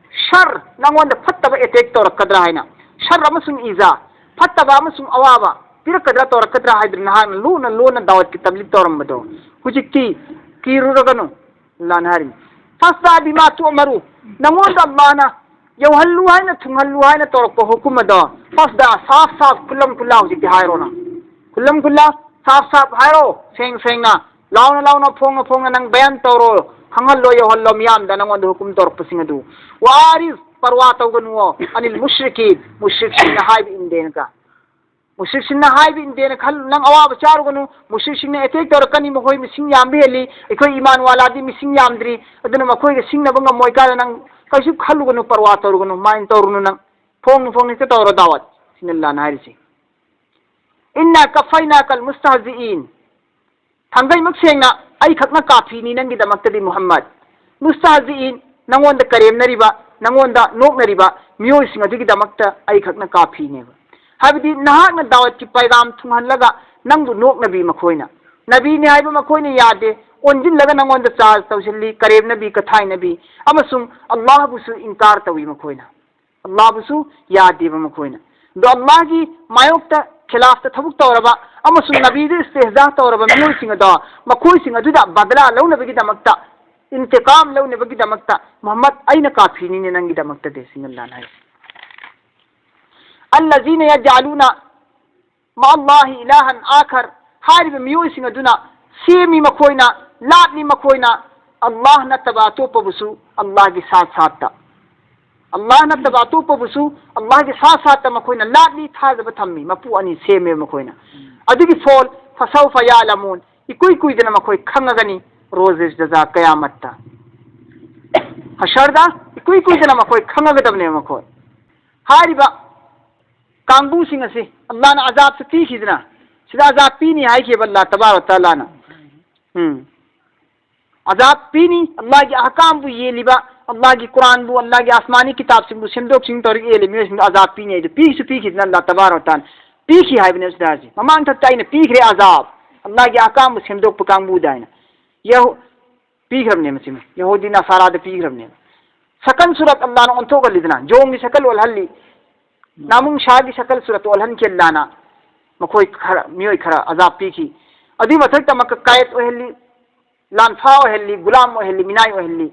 ꯁꯔ, ꯅꯪꯉꯣꯟꯗ ꯐꯠꯇꯕ ꯑꯦꯇꯦꯛ ꯇꯧꯔꯛꯀꯗ꯭ꯔꯥ ꯍꯥꯏꯅ, ꯁꯔ ꯑꯃꯁꯨꯡ ꯏꯖꯥ, ꯐꯠꯇꯕ ꯑꯃꯁꯨꯡ ꯑꯋꯥꯕ ꯄꯤꯔꯛꯀꯗ꯭ꯔꯥ ꯇꯧꯔꯛꯀꯗ꯭ꯔꯥ ꯍꯥꯏꯗꯨꯅ ꯅꯍꯥꯛꯅ ꯂꯣꯟꯅ ꯂꯣꯟꯅ ꯗꯥꯋꯠꯀꯤ ꯇꯕ꯭ꯂꯤꯛ ꯇꯧꯔꯝꯕꯗꯣ ꯍꯧꯖꯤꯛꯇꯤ ꯀꯤꯔꯨꯔꯒꯅꯨ꯫ ꯑꯜꯂꯥꯅ ꯍꯥꯏꯔꯤꯅꯤ, "ꯐꯁꯗꯥ ꯕꯤꯃꯥ ꯇꯨꯑꯃꯔꯨ", ꯅꯪꯉꯣꯟꯗ ꯑꯜꯂꯥꯅ ꯌꯧꯍꯜꯂꯨ ꯍꯥꯏꯅ, ꯊꯨꯡꯍꯜꯂꯨ ꯍꯥꯏꯅ ꯇꯧꯔꯛꯄ ꯍꯨꯀꯨꯝ ꯑꯗꯣ, ꯐꯁꯗꯥ, ꯁꯥꯐ ꯁꯥꯐ, ꯈꯨꯂꯝ ꯈꯨꯂꯥ ꯍꯧꯖꯤꯛꯇꯤ ꯍꯥꯏꯔꯣ ꯅꯪ꯫ ꯈꯨꯂꯝ ꯈꯨꯂꯥ, ꯁꯥꯐ ꯁꯥꯐ ꯍꯥꯏꯔꯣ, ꯁꯦꯡ ꯁꯦꯡꯅ, ꯂꯥꯎꯅ ꯂꯥꯎꯅ, ꯐꯣꯡꯅ ꯐꯣꯡꯅ ꯅꯪ ꯕꯌꯥꯟ ꯇꯧꯔꯣ, ꯈꯪꯍꯜꯂꯣ, ꯌꯧꯍꯜꯂꯣ ꯃꯤꯌꯥꯝꯗ ꯅꯪꯉꯣꯟꯗ ꯍꯨꯀꯨꯝ ꯇꯧꯔꯛꯄꯁꯤꯡ ꯑꯗꯨ꯫ ꯋꯥꯔꯤꯁ, ꯄꯔꯋꯥ ꯇꯧꯒꯅꯨꯋꯣ, ꯑꯅꯤꯜ ꯃꯨꯁ꯭ꯔꯤꯀꯤꯟ, ꯃꯨꯁ꯭ꯔꯤꯛꯁꯤꯡꯅ ꯍꯥꯏꯕ ꯏꯟꯗꯦꯅ ꯀ ꯃꯨꯁ꯭ꯔꯤꯛꯁꯤꯡꯅ ꯍꯥꯏꯕ ꯏꯟꯗꯦꯅ ꯈꯜ-, ꯅꯪ ꯑꯋꯥꯕ ꯆꯥꯔꯨꯒꯅꯨ꯫ ꯃꯨꯁ꯭ꯔꯤꯛꯁꯤꯡꯅ ꯑꯦꯇꯦꯛ ꯇꯧꯔꯛꯀꯅꯤ, ꯃꯈꯣꯏ ꯃꯁꯤꯡ ꯌꯥꯝꯕ ꯍꯦꯜꯂꯤ, ꯑꯩꯈꯣꯏ ꯏꯃꯥꯟ ꯋꯥꯂꯥꯗꯤ ꯃꯁꯤꯡ ꯌꯥꯝꯗ꯭ꯔꯤ, ꯑꯗꯨꯅ ꯃꯈꯣꯏꯒ ꯁꯤꯡꯅꯕ ꯉꯝꯃꯣꯏ ꯀꯥꯏꯅ ꯅꯪ ꯀꯩꯁꯨ ꯈꯜꯂꯨꯒꯅꯨ, ꯄꯔꯋꯥ ꯇꯧꯔꯨꯒꯅꯨ, ꯃꯥꯏꯟ ꯇꯧꯔꯨꯅꯨ꯫ ꯅꯪ ꯐꯣꯡꯅ ꯐꯣꯡꯅ ꯍꯦꯛꯇ ꯇꯧꯔꯣ ꯗꯥꯋꯠ, ꯁꯤꯅ ꯑꯜꯂꯥꯅ ꯍꯥꯏꯔꯤꯁꯦ꯫ "ꯏꯟꯅꯥ ꯀꯐꯩꯅꯥꯀꯜ ꯃꯨꯁꯇꯍꯖꯤꯏꯟ", ꯊꯥꯡꯒꯩꯃꯛ ꯁꯦꯡꯅ ꯑꯩꯈꯛꯅ ꯀꯥꯐꯤꯅꯤ ꯅꯪꯒꯤꯗꯃꯛꯇꯗꯤ ꯃꯨꯍꯝꯃꯗ꯫ ꯃꯨꯁꯇꯍꯖꯤꯏꯟ, ꯅꯪꯉꯣꯟꯗ ꯀꯔꯦꯝꯅꯔꯤꯕ, ꯅꯪꯉꯣꯟꯗ ꯅꯣꯛꯅꯔꯤꯕ ꯃꯤꯑꯣꯏꯁꯤꯡ ꯑꯗꯨꯒꯤꯗꯃꯛꯇ ꯑꯩꯈꯛꯅ ꯀꯥꯐꯤꯅꯦꯕ꯫ ꯍꯥꯏꯕꯗꯤ ꯅꯍꯥꯛꯅ ꯗꯥꯋꯠꯀꯤ ꯄꯥꯏꯒꯥꯝ ꯊꯨꯡꯍꯜꯂꯒ ꯅꯪꯕꯨ ꯅꯣꯛꯅꯕꯤ ꯃꯈꯣꯏꯅ꯫ ꯅꯕꯤꯅꯤ ꯍꯥꯏꯕ ꯃꯈꯣꯏꯅ ꯌꯥꯗꯦ, ꯑꯣꯟꯁꯤꯜꯂꯒ ꯅꯪꯉꯣꯟꯗ ꯆꯥꯔꯖ ꯇꯧꯁꯤꯜꯂꯤ, ꯀꯔꯦꯝꯅꯕꯤ, ꯀꯊꯥꯏꯅꯕꯤ, ꯑꯃꯁꯨꯡ ꯑꯜꯂꯥꯍꯕꯨꯁꯨ ꯏꯟꯀꯥꯔ ꯇꯧꯏ ꯃꯈꯣꯏꯅ꯫ ꯑꯜꯂꯥꯍꯕꯨꯁꯨ ꯌꯥꯗꯦꯕ ꯃꯈꯣꯏꯅ꯫ ꯑꯗꯣ ꯑꯜꯂꯥꯍꯒꯤ ꯃꯥꯌꯣꯛꯇ ꯈꯤꯂꯥꯐꯇ ꯊꯕꯛ ꯇꯧꯔꯕ ꯑꯃꯁꯨꯡ ꯅꯕꯤꯗ ꯏꯁꯇꯦꯍꯖꯥ ꯇꯧꯔꯕ ꯃꯤꯑꯣꯏꯁꯤꯡ ꯑꯗꯣ, ꯃꯈꯣꯏꯁꯤꯡ ꯑꯗꯨꯗ ꯕꯗꯂꯥ ꯂꯧꯅꯕꯒꯤꯗꯃꯛꯇ ꯏꯟꯇꯤꯀꯥꯝ ꯂꯧꯅꯕꯒꯤꯗꯃꯛꯇ, "ꯃꯨꯍꯝꯃꯗ, ꯑꯩꯅ ꯀꯥꯐꯤꯅꯤꯅꯦ ꯅꯪꯒꯤꯗꯃꯛꯇꯗꯤ", ꯁꯤꯅꯤ ꯑꯜꯂꯥꯍꯅ ꯍꯥꯏꯔꯤꯁꯦ꯫ "ꯑꯜꯂꯖꯤꯅ ꯌꯖꯑꯂꯨꯅ ꯃꯥ ꯑꯜꯂꯥꯍꯤ ꯏꯂꯥꯍꯟ ꯑꯥꯈꯔ", ꯍꯥꯏꯔꯤꯕ ꯃꯤꯑꯣꯏꯁꯤꯡ ꯑꯗꯨꯅ ꯁꯦꯝꯃꯤ ꯃꯈꯣꯏꯅ, ꯂꯥꯠꯂꯤ ꯃꯈꯣꯏꯅ, ꯑꯜꯂꯥꯍ ꯅꯠꯇꯕ ꯑꯇꯣꯞꯄꯕꯨꯁꯨ ꯑꯜꯂꯥꯍꯒꯤ ꯁꯥꯠ ꯁꯥꯠꯇ, ꯑꯜꯂꯥꯍ ꯅꯠꯇꯕ ꯑꯇꯣꯞꯄꯕꯨꯁꯨ ꯑꯜꯂꯥꯍꯒꯤ ꯁꯥꯠ ꯁꯥꯠꯇ ꯃꯈꯣꯏꯅ ꯂꯥꯠꯂꯤ, ꯊꯥꯖꯕ ꯊꯝꯃꯤ, ꯃꯄꯨ ꯑꯅꯤ ꯁꯦꯝꯃꯦ ꯃꯈꯣꯏꯅ꯫ ꯑꯗꯨꯒꯤ ꯐꯣꯜ, "ꯐꯁꯧꯐ ꯌꯥꯂꯃꯨꯟ", ꯏꯀꯨꯏ ꯀꯨꯏꯗꯅ ꯃꯈꯣꯏ ꯈꯪꯉꯒꯅꯤ, "ꯔꯣꯖ ꯖꯖꯥ ꯀꯌꯥꯃꯠꯇ", ꯍꯁꯔꯗ ꯏꯀꯨꯏ ꯀꯨꯏꯗꯅ ꯃꯈꯣꯏ ꯈꯪꯉꯒꯗꯕꯅꯦꯕ ꯃꯈꯣꯏ꯫ ꯍꯥꯏꯔꯤꯕ ꯀꯥꯡꯕꯨꯁꯤꯡ ꯑꯁꯤ ꯑꯜꯂꯥꯍꯅ ꯑꯖꯥꯕꯁꯨ ꯄꯤꯈꯤꯗꯅ, ꯁꯤꯗ ꯑꯖꯥꯕ ꯄꯤꯅꯤ ꯍꯥꯏꯈꯤꯕ ꯑꯜꯂꯥꯍ ꯇꯕꯥꯔꯛ ꯇꯥꯂꯥꯅ꯫ ꯎꯝ꯫ ꯑꯖꯥꯕ ꯄꯤꯅꯤ, ꯑꯜꯂꯥꯍꯒꯤ ꯑꯍꯀꯥꯝꯕꯨ ꯌꯦꯜꯂꯤꯕ, ꯑꯜꯂꯥꯍꯒꯤ ꯀꯨꯔꯥꯟꯕꯨ, ꯑꯜꯂꯥꯍꯒꯤ ꯑꯁꯃꯥꯅꯤ ꯀꯤꯇꯥꯕꯁꯤꯡꯕꯨ ꯁꯦꯝꯗꯣꯛ ꯁꯦꯝꯖꯤꯟ ꯇꯧꯔꯒ ꯌꯦꯜꯂꯤ ꯃꯤꯑꯣꯏꯁꯤꯡꯗ ꯑꯖꯥꯕ ꯄꯤꯅꯤ ꯍꯥꯏꯗꯨ ꯄꯤꯁꯨ ꯄꯤꯈꯤꯗꯅ ꯑꯜꯂꯥꯍ ꯇꯕꯥꯔꯛ ꯇꯥꯂꯥ ꯄꯤꯈꯤ ꯍꯥꯏꯕꯅꯦ ꯁꯤꯗ ꯍꯥꯏꯁꯦ꯫ ꯃꯃꯥꯡꯊꯛꯇ ꯑꯩꯅ ꯄꯤꯈ꯭ꯔꯦ ꯑꯖꯥꯕ, ꯑꯜꯂꯥꯍꯒꯤ ꯑꯍꯀꯥꯝꯕꯨ ꯁꯦꯝꯗꯣꯛꯄ ꯀꯥꯡꯕꯨꯗ ꯍꯥꯏꯅ꯫ ꯌꯍꯨ-, ꯄꯤꯈ꯭ꯔꯕꯅꯦ ꯃꯁꯤꯃ꯫ ꯌꯍꯨꯗꯤ ꯅꯁꯥꯔꯥꯗ ꯄꯤꯈ꯭ꯔꯕꯅꯦꯕ꯫ ꯁꯀꯜ ꯁꯨꯔꯠ ꯑꯜꯂꯥꯍꯅ ꯑꯣꯟꯊꯣꯛꯍꯜꯂꯤꯗꯅ, ꯖꯣꯡꯒꯤ ꯁꯀꯜ ꯑꯣꯜꯍꯜꯂꯤ, ꯅꯥꯃꯨꯡ ꯁꯥꯒꯤ ꯁꯀꯜ ꯁꯨꯔꯠ ꯑꯣꯜꯍꯟꯈꯤ ꯑꯜꯂꯥꯍꯅ꯫ ꯃꯈꯣꯏ ꯈꯔ, ꯃꯤꯑꯣꯏ ꯈꯔ ꯑꯖꯥꯕ ꯄꯤꯈꯤ꯫ ꯑꯗꯨꯒꯤ ꯃꯊꯛꯇ ꯑꯃꯨꯛꯀ ꯀꯥꯌꯦꯠ ꯑꯣꯏꯍꯜꯂꯤ, ꯂꯥꯟꯐꯥ ꯑꯣꯏꯍꯜꯂꯤ, ꯒꯨꯂꯥꯝ ꯑꯣꯏꯍꯜꯂꯤ, ꯃꯤꯅꯥꯏ ꯑꯣꯏꯍꯜꯂꯤ꯫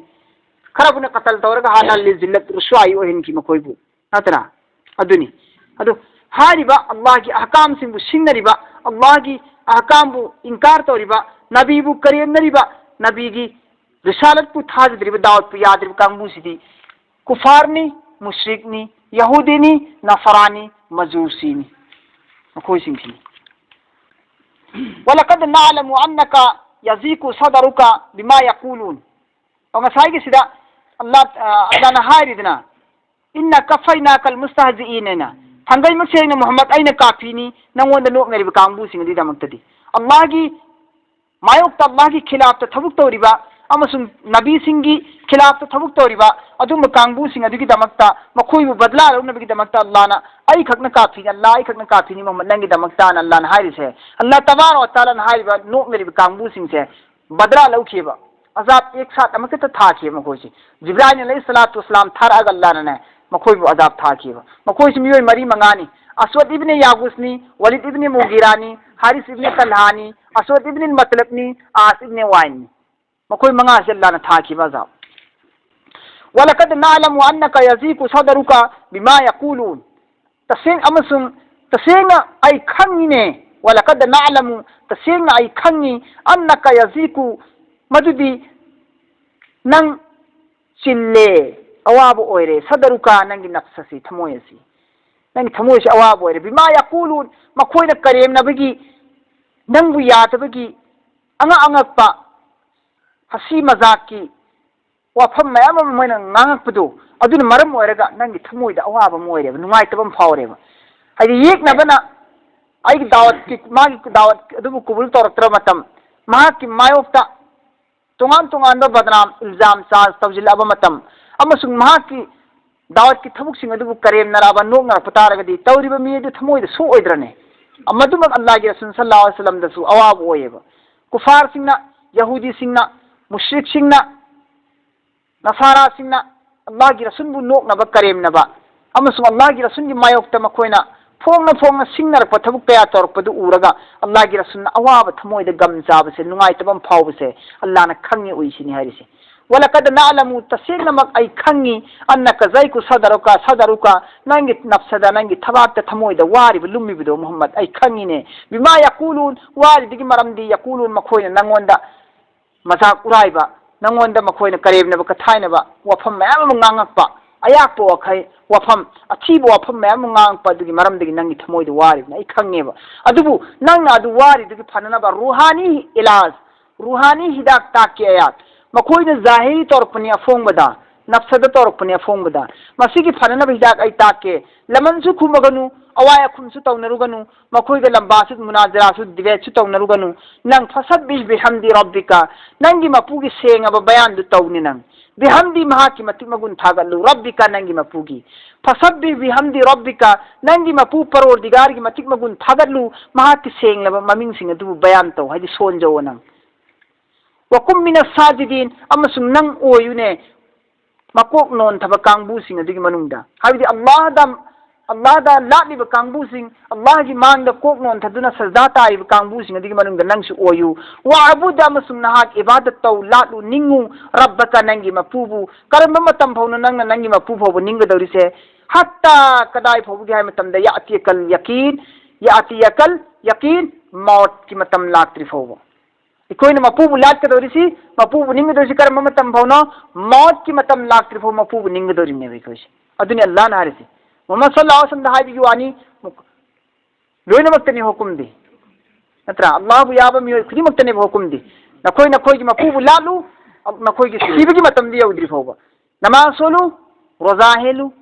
ꯈꯔꯕꯨꯅ ꯀꯇꯜ ꯇꯧꯔꯒ ꯍꯥꯟꯅ ꯍꯜꯂꯤ, ꯖꯤꯜꯂꯠ ꯔꯨꯁ꯭ꯋꯥꯏ ꯑꯣꯏꯍꯟꯈꯤ ꯃꯈꯣꯏꯕꯨ꯫ ꯅꯠꯇ꯭ꯔꯥ? ꯑꯗꯨꯅꯤ꯫ ꯑꯗꯨ ꯍꯥꯏꯔꯤꯕ ꯑꯜꯂꯥꯍꯒꯤ ꯑꯍꯀꯥꯝꯁꯤꯡꯕꯨ ꯁꯤꯡꯅꯔꯤꯕ, ꯑꯜꯂꯥꯍꯒꯤ ꯑꯍꯀꯥꯝꯕꯨ ꯏꯟꯀꯥꯔ ꯇꯧꯔꯤꯕ, ꯅꯕꯤꯕꯨ ꯀꯔꯦꯝꯅꯔꯤꯕ, ꯅꯕꯤꯒꯤ ꯔꯤꯁꯥꯂꯠꯄꯨ ꯊꯥꯖꯗ꯭ꯔꯤꯕ, ꯗꯥꯎꯠꯄꯨ ꯌꯥꯗ꯭ꯔꯤꯕ ꯀꯥꯡꯕꯨꯁꯤꯗꯤ ꯀꯨꯐꯥꯔꯅꯤ, ꯃꯨꯁ꯭ꯔꯤꯛꯅꯤ, ꯌꯍꯨꯗꯤꯅꯤ, ꯅꯁꯔꯥꯅꯤ, ꯃꯖꯨꯁꯤꯅꯤ꯫ ꯃꯈꯣꯏꯁꯤꯡꯁꯤꯅꯤ꯫ "ꯋꯂꯀꯗ ꯅꯥꯂꯃꯨ ꯑꯟꯅꯀ ꯌꯖꯤꯀꯨ ꯁꯗꯔꯨꯀ ꯕꯤꯃꯥ ꯌꯀꯨꯂꯨꯟ"꯫ ꯑꯣ, ꯉꯁꯥꯏꯒꯤꯁꯤꯗ ꯑꯜꯂꯥꯍ, ꯑ, ꯑꯜꯂꯥꯍꯅ ꯍꯥꯏꯔꯤꯗꯅ, "ꯏꯟꯅ ꯀꯐꯩꯅꯥ ꯀꯜ ꯃꯨꯁꯇꯍꯖꯤꯏꯟ" ꯍꯥꯏꯅ꯫ ꯊꯥꯡꯒꯩ ꯃꯁꯦꯡꯅ ꯃꯨꯍꯝꯃꯗ ꯑꯩꯅ ꯀꯥꯐꯤꯅꯤ, ꯅꯪꯉꯣꯟꯗ ꯅꯣꯛꯅꯔꯤꯕ ꯀꯥꯡꯕꯨꯁꯤꯡ ꯑꯗꯨꯒꯤꯗꯃꯛꯇꯗꯤ꯫ ꯑꯜꯂꯥꯍꯒꯤ ꯃꯥꯌꯣꯛꯇ, ꯑꯜꯂꯥꯍꯒꯤ ꯈꯤꯂꯥꯐꯇ ꯊꯕꯛ ꯇꯧꯔꯤꯕ ꯑꯃꯁꯨꯡ ꯅꯕꯤꯁꯤꯡꯒꯤ ꯈꯤꯂꯥꯐꯇ ꯊꯕꯛ ꯇꯧꯔꯤꯕ ꯑꯗꯨꯝꯕ ꯀꯥꯡꯕꯨꯁꯤꯡ ꯑꯗꯨꯒꯤꯗꯃꯛꯇ, ꯃꯈꯣꯏꯕꯨ ꯕꯗꯂꯥ ꯂꯧꯅꯕꯒꯤꯗꯃꯛꯇ ꯑꯜꯂꯥꯍꯅ "ꯑꯩꯈꯛꯅ ꯀꯥꯐꯤꯅꯤ, ꯑꯜꯂꯥꯍ ꯑꯩꯈꯛꯅ ꯀꯥꯐꯤꯅꯤ ꯃꯨꯍꯝꯃꯗ ꯅꯪꯒꯤꯗꯃꯛꯇꯅ" ꯑꯜꯂꯥꯍꯅ ꯍꯥꯏꯔꯤꯁꯦ꯫ ꯑꯜꯂꯥꯍ ꯇꯕꯥꯔꯛ ꯋ ꯇꯥꯂꯥꯅ ꯍꯥꯏꯔꯤꯕ ꯅꯣꯛꯅꯔꯤꯕ ꯀꯥꯡꯕꯨꯁꯤꯡꯁꯦ ꯕꯗꯂꯥ ꯂꯧꯈꯤꯕ, ꯑꯖꯥꯕ ꯑꯦꯛ ꯁꯥꯠ ꯑꯃꯈꯛꯇ ꯊꯥꯈꯤꯕ ꯃꯈꯣꯏꯁꯦ꯫ ꯖꯤꯕ꯭ꯔꯥꯏꯜ ꯑꯂꯩꯍꯤ ꯁꯂꯥꯇꯨ ꯋꯁꯂꯥꯝ ꯊꯥꯔꯛꯑꯒ ꯑꯜꯂꯥꯍꯅꯅꯦ ꯃꯈꯣꯏꯕꯨ ꯑꯖꯥꯕ ꯊꯥꯈꯤꯕ꯫ ꯃꯈꯣꯏꯁꯤ ꯃꯤꯑꯣꯏ ꯃꯔꯤ ꯃꯉꯥꯅꯤ꯫ ꯑꯁꯋꯗ ꯏꯕꯅꯦ ꯌꯥꯒꯨꯁꯅꯤ, ꯋꯂꯤꯗ ꯏꯕꯅꯦ ꯃꯨꯒꯤꯔꯥꯅꯤ, ꯍꯥꯔꯤꯁ ꯏꯕꯅꯦ ꯇꯜꯍꯥꯅꯤ, ꯑꯁꯋꯗ ꯏꯕꯅꯦ ꯃꯇꯂꯕꯅꯤ, ꯑꯥꯁ ꯏꯕꯅꯦ ꯋꯥꯏꯜꯅꯤ꯫ ꯃꯈꯣꯏ ꯃꯉꯥꯁꯦ ꯑꯜꯂꯥꯅ ꯊꯥꯈꯤꯕ ꯑꯖꯥꯕ꯫ "ولقد نعلم أنك يضيق صدرك بما يقولون"꯫ ꯇꯁꯦꯡ-, ꯑꯃꯁꯨꯡ ꯇꯁꯦꯡꯅ ꯑꯩ ꯈꯪꯉꯤꯅꯦ꯫ "ولقد نعلم"꯫ ꯇꯁꯦꯡꯅ ꯑꯩ ꯈꯪꯉꯤ꯫ "أنك يضيق"꯫ ꯃꯗꯨꯗꯤ ꯅꯪ ꯆꯤꯜꯂꯦ, ꯑꯋꯥꯕ ꯑꯣꯏꯔꯦ꯫ "صدرك"꯫ ꯅꯪꯒꯤ ꯅꯞꯁ ꯑꯁꯤ, ꯊꯃꯣꯏ ꯑꯁꯤ, ꯅꯪꯒꯤ ꯊꯃꯣꯏꯁꯤ ꯑꯋꯥꯕ ꯑꯣꯏꯔꯦ꯫ "بما يقولون"꯫ ꯃꯈꯣꯏꯅ ꯀꯔꯦꯝꯅꯕꯒꯤ, ꯅꯪꯕꯨ ꯌꯥꯗꯕꯒꯤ ꯑꯉꯛ ꯑꯉꯛꯄ ꯍꯁꯤ ꯃꯖꯥꯛꯀꯤ ꯋꯥꯐꯝ ꯃꯌꯥꯝ ꯑꯃ ꯃꯣꯏꯅ ꯉꯥꯡꯉꯛꯄꯗꯣ, ꯑꯗꯨꯅ ꯃꯔꯝ ꯑꯣꯏꯔꯒ ꯅꯪꯒꯤ ꯊꯃꯣꯏꯗ ꯑꯋꯥꯕ ꯑꯃ ꯑꯣꯏꯔꯦꯕ, ꯅꯨꯡꯉꯥꯏꯇꯕ ꯑꯃ ꯐꯥꯎꯔꯦꯕ꯫ ꯍꯥꯏꯗꯤ ꯌꯦꯛꯅꯕꯅ ꯑꯩꯒꯤ ꯗꯥꯋꯠꯀꯤ, ꯃꯥꯒꯤ ꯗꯥꯋꯠ ꯑꯗꯨꯕꯨ ꯀꯕꯨꯜ ꯇꯧꯔꯛꯇ꯭ꯔꯕ ꯃꯇꯝ, ꯃꯍꯥꯛꯀꯤ ꯃꯥꯌꯣꯛꯇ ꯇꯣꯉꯥꯟ ꯇꯣꯉꯥꯟꯕ ꯕꯗꯅꯥꯝ, ꯏꯜꯖꯥꯝ ꯆꯥꯔꯖ ꯇꯧꯁꯤꯜꯂꯛꯑꯕ ꯃꯇꯝ, ꯑꯃꯁꯨꯡ ꯃꯍꯥꯛꯀꯤ ꯗꯥꯋꯠꯀꯤ ꯊꯕꯛꯁꯤꯡ ꯑꯗꯨꯕꯨ ꯀꯔꯦꯝꯅꯔꯛꯑꯕ, ꯅꯣꯛꯅꯔꯛꯄ ꯇꯥꯔꯒꯗꯤ ꯇꯧꯔꯤꯕ ꯃꯤ ꯑꯗꯨ ꯊꯃꯣꯏꯗ ꯁꯣꯛꯑꯣꯏꯗ꯭ꯔꯅꯦ? ꯃꯗꯨꯃꯛ ꯑꯜꯂꯥꯍꯒꯤ ꯔꯁꯨꯜ ꯁꯜꯂꯜꯂꯥꯍꯨ ꯑꯂꯩꯍꯤ ꯋꯁꯜꯂꯝꯗꯁꯨ ꯑꯋꯥꯕ ꯑꯣꯏꯌꯦꯕ꯫ ꯀꯨꯐꯥꯔꯁꯤꯡꯅ, ꯌꯍꯨꯗꯤꯁꯤꯡꯅ, ꯃꯨꯁ꯭ꯔꯤꯛꯁꯤꯡꯅ, ꯅꯁꯥꯔꯥꯁꯤꯡꯅ ꯑꯜꯂꯥꯍꯒꯤ ꯔꯁꯨꯜꯕꯨ ꯅꯣꯛꯅꯕ, ꯀꯔꯦꯝꯅꯕ ꯑꯃꯁꯨꯡ ꯑꯜꯂꯥꯍꯒꯤ ꯔꯁꯨꯜꯒꯤ ꯃꯥꯌꯣꯛꯇ ꯃꯈꯣꯏꯅ ꯐꯣꯡꯅ ꯐꯣꯡꯅ ꯁꯤꯡꯅꯔꯛꯄ ꯊꯕꯛ ꯀꯌꯥ ꯇꯧꯔꯛꯄꯗꯨ ꯎꯔꯒ ꯑꯜꯂꯥꯍꯒꯤ ꯔꯁꯨꯜꯅ ꯑꯋꯥꯕ ꯊꯃꯣꯏꯗ ꯒꯝ ꯆꯥꯕꯁꯦ, ꯅꯨꯡꯉꯥꯏꯇꯕ ꯑꯃ ꯐꯥꯎꯕꯁꯦ ꯑꯜꯂꯥꯍꯅ ꯈꯪꯉꯤ, ꯎꯏꯁꯤꯅꯤ ꯍꯥꯏꯔꯤꯁꯦ꯫ "ولقد نعلم"꯫ ꯇꯁꯦꯡꯅꯃꯛ ꯑꯩ ꯈꯪꯉꯤ꯫ "أنك ضيق صدرك، صدرك"꯫ ꯅꯪꯒꯤ ꯅꯞꯁꯗ, ꯅꯪꯒꯤ ꯊꯕꯥꯛꯇ, ꯊꯃꯣꯏꯗ ꯋꯥꯔꯤꯕ, ꯂꯨꯝꯃꯤꯕꯗꯣ ꯃꯨꯍꯝꯃꯗ ꯑꯩ ꯈꯪꯉꯤꯅꯦ꯫ "بما يقولون"꯫ ꯋꯥꯔꯤꯗꯨꯒꯤ ꯃꯔꯝꯗꯤ, "يقولون"꯫ ꯃꯈꯣꯏꯅ ꯅꯪꯉꯣꯟꯗ ꯃꯖꯥꯛ ꯎꯔꯥꯏꯕ, ꯅꯪꯉꯣꯟꯗ ꯃꯈꯣꯏꯅ ꯀꯔꯦꯝꯅꯕ, ꯀꯊꯥꯏꯅꯕ ꯋꯥꯐꯝ ꯃꯌꯥꯝ ꯑꯃ ꯉꯥꯡꯉꯛꯄ, ꯑꯌꯥꯛꯄ ꯋꯥꯈꯩ, ꯋꯥꯐꯝ, ꯑꯊꯤꯕ ꯋꯥꯐꯝ ꯃꯌꯥꯝ ꯑꯃ ꯉꯥꯡꯉꯛꯄ ꯑꯗꯨꯒꯤ ꯃꯔꯝꯗꯒꯤ ꯅꯪꯒꯤ ꯊꯃꯣꯏꯗ ꯋꯥꯔꯤꯕꯅꯤ, ꯑꯩ ꯈꯪꯉꯦꯕ꯫ ꯑꯗꯨꯕꯨ ꯅꯪꯅ ꯑꯗꯨ ꯋꯥꯔꯤꯗꯨꯒꯤ ꯐꯅꯅꯕ ꯔꯨꯍꯥꯅꯤ ꯏꯂꯥꯖ, ꯔꯨꯍꯥꯅꯤ ꯍꯤꯗꯥꯛ ꯇꯥꯛꯀꯦ ꯑꯌꯥꯛ꯫ ꯃꯈꯣꯏꯅ ꯖꯥꯍꯤꯔꯤ ꯇꯧꯔꯛꯄꯅꯤ ꯑꯐꯣꯡꯕꯗ, ꯅꯞꯁꯗ ꯇꯧꯔꯛꯄꯅꯤ ꯑꯐꯣꯡꯕꯗ꯫ ꯃꯁꯤꯒꯤ ꯐꯅꯅꯕ ꯍꯤꯗꯥꯛ ꯑꯩ ꯇꯥꯛꯀꯦ꯫ ꯂꯃꯟꯁꯨ ꯈꯨꯝꯃꯒꯅꯨ, ꯑꯋꯥꯏ ꯑꯈꯨꯝꯁꯨ ꯇꯧꯅꯔꯨꯒꯅꯨ, ꯃꯈꯣꯏꯒ ꯂꯝꯕꯥꯁꯨ, ꯃꯨꯅꯥꯖꯔꯥꯁꯨ, ꯗꯤꯕꯦꯠꯁꯨ ꯇꯧꯅꯔꯨꯒꯅꯨ꯫ ꯅꯪ "فسبح بحمد ربك"꯫ ꯅꯪꯒꯤ ꯃꯄꯨꯒꯤ ꯁꯦꯡꯉꯕ ꯕꯌꯥꯟꯗꯨ ꯇꯧꯅꯤ ꯅꯪ꯫ "بحمد"꯫ ꯃꯍꯥꯛꯀꯤ ꯃꯇꯤꯛ ꯃꯒꯨꯟ ꯊꯥꯒꯠꯂꯨ꯫ "ربك"꯫ ꯅꯪꯒꯤ ꯃꯄꯨꯒꯤ꯫ "فسبح بحمد ربك"꯫ ꯅꯪꯒꯤ ꯃꯄꯨ ꯄꯔꯣꯔꯗꯤꯒꯥꯔꯒꯤ ꯃꯇꯤꯛ ꯃꯒꯨꯟ ꯊꯥꯒꯠꯂꯨ꯫ ꯃꯍꯥꯛꯀꯤ ꯁꯦꯡꯂꯕ ꯃꯃꯤꯡꯁꯤꯡ ꯑꯗꯨꯕꯨ ꯕꯌꯥꯟ ꯇꯧ, ꯍꯥꯏꯗꯤ ꯁꯣꯟꯖꯧꯑꯣ ꯅꯪ꯫ "وكن من الساجدين"꯫ ꯑꯃꯁꯨꯡ ꯅꯪ ꯑꯣꯏꯌꯨꯅꯦ ꯃꯀꯣꯛ ꯅꯣꯟꯊꯕ ꯀꯥꯡꯕꯨꯁꯤꯡ ꯑꯗꯨꯒꯤ ꯃꯅꯨꯡꯗ꯫ ꯍꯥꯏꯕꯗꯤ ꯑꯜꯂꯥꯍꯗ ꯑꯜꯂꯥꯍꯗ ꯂꯥꯠꯂꯤꯕ ꯀꯥꯡꯕꯨꯁꯤꯡ, ꯑꯜꯂꯥꯍꯒꯤ ꯃꯥꯡꯗ ꯀꯣꯛ ꯅꯣꯟꯊꯗꯨꯅ ꯁꯖꯗꯥ ꯇꯥꯔꯤꯕ ꯀꯥꯡꯕꯨꯁꯤꯡ ꯑꯗꯨꯒꯤ ꯃꯅꯨꯡꯗ ꯅꯪꯁꯨ ꯑꯣꯏꯌꯨ꯫ ꯋꯥꯕꯨꯗ ꯑꯃꯁꯨꯡ ꯅꯍꯥꯛ ꯏꯕꯥꯗꯠ ꯇꯧ, ꯂꯥꯠꯂꯨ, ꯅꯤꯡꯉꯨ, ꯔꯕꯀ, ꯅꯪꯒꯤ ꯃꯄꯨꯕꯨ꯫ ꯀꯔꯝꯕ ꯃꯇꯝ ꯐꯥꯎꯅꯣ ꯅꯪꯅ ꯅꯪꯒꯤ ꯃꯄꯨ ꯐꯥꯎꯕ ꯅꯤꯡꯒꯗꯧꯔꯤꯁꯦ? ꯍꯠꯇ, ꯀꯗꯥꯏ ꯐꯥꯎꯕꯒꯤ ꯍꯥꯏ ꯃꯇꯝꯗ, ꯌꯥꯇꯤꯌꯀꯜ ꯌꯀꯤꯟ, ꯌꯥꯇꯤꯌꯀꯜ ꯌꯀꯤꯟ, ꯃꯧꯠꯀꯤ ꯃꯇꯝ ꯂꯥꯛꯇ꯭ꯔꯤ ꯐꯥꯎꯕ꯫ ꯑꯩꯈꯣꯏꯅ ꯃꯄꯨꯕꯨ ꯂꯥꯠꯀꯗꯧꯔꯤꯁꯤ, ꯃꯄꯨꯕꯨ ꯅꯤꯡꯒꯗꯧꯔꯤꯁꯤ ꯀꯔꯝꯕ ꯃꯇꯝ ꯐꯥꯎꯅꯣ? ꯃꯧꯠꯀꯤ ꯃꯇꯝ ꯂꯥꯛꯇ꯭ꯔꯤ ꯐꯥꯎ ꯃꯄꯨꯕꯨ ꯅꯤꯡꯒꯗꯧꯔꯤꯕꯅꯦꯕ ꯑꯩꯈꯣꯏꯁꯦ꯫ ꯑꯗꯨꯅꯤ ꯑꯜꯂꯥꯍꯅ ꯍꯥꯏꯔꯤꯁꯤ꯫ ꯃꯨꯍꯝꯃꯗ ꯁꯜꯂꯜꯂꯥꯍꯨ ꯑꯂꯩꯍꯤ ꯋꯥꯁꯜꯂꯝꯗ ꯍꯥꯏꯕꯒꯤ ꯋꯥꯅꯤ, ꯂꯣꯏꯅꯃꯛꯇꯅꯤ ꯍꯨꯀꯨꯝꯗꯤ꯫ ꯅꯠꯇ꯭ꯔꯥ? ꯑꯜꯂꯥꯍꯕꯨ ꯌꯥꯕ ꯃꯤꯑꯣꯏ ꯈꯨꯗꯤꯡꯃꯛꯇꯅꯦꯕ ꯍꯨꯀꯨꯝꯗꯤ꯫ ꯅꯈꯣꯏ ꯅꯈꯣꯏꯒꯤ ꯃꯄꯨꯕꯨ ꯂꯥꯠꯂꯨ, ꯅꯈꯣꯏꯒꯤ ꯁꯤꯕꯒꯤ ꯃꯇꯝꯗꯤ ꯌꯧꯗ꯭ꯔꯤ ꯐꯥꯎꯕ꯫ ꯅꯃꯥꯖ ꯁꯣꯜꯂꯨ, ꯔꯣꯖꯥ ꯍꯦꯜꯂꯨ,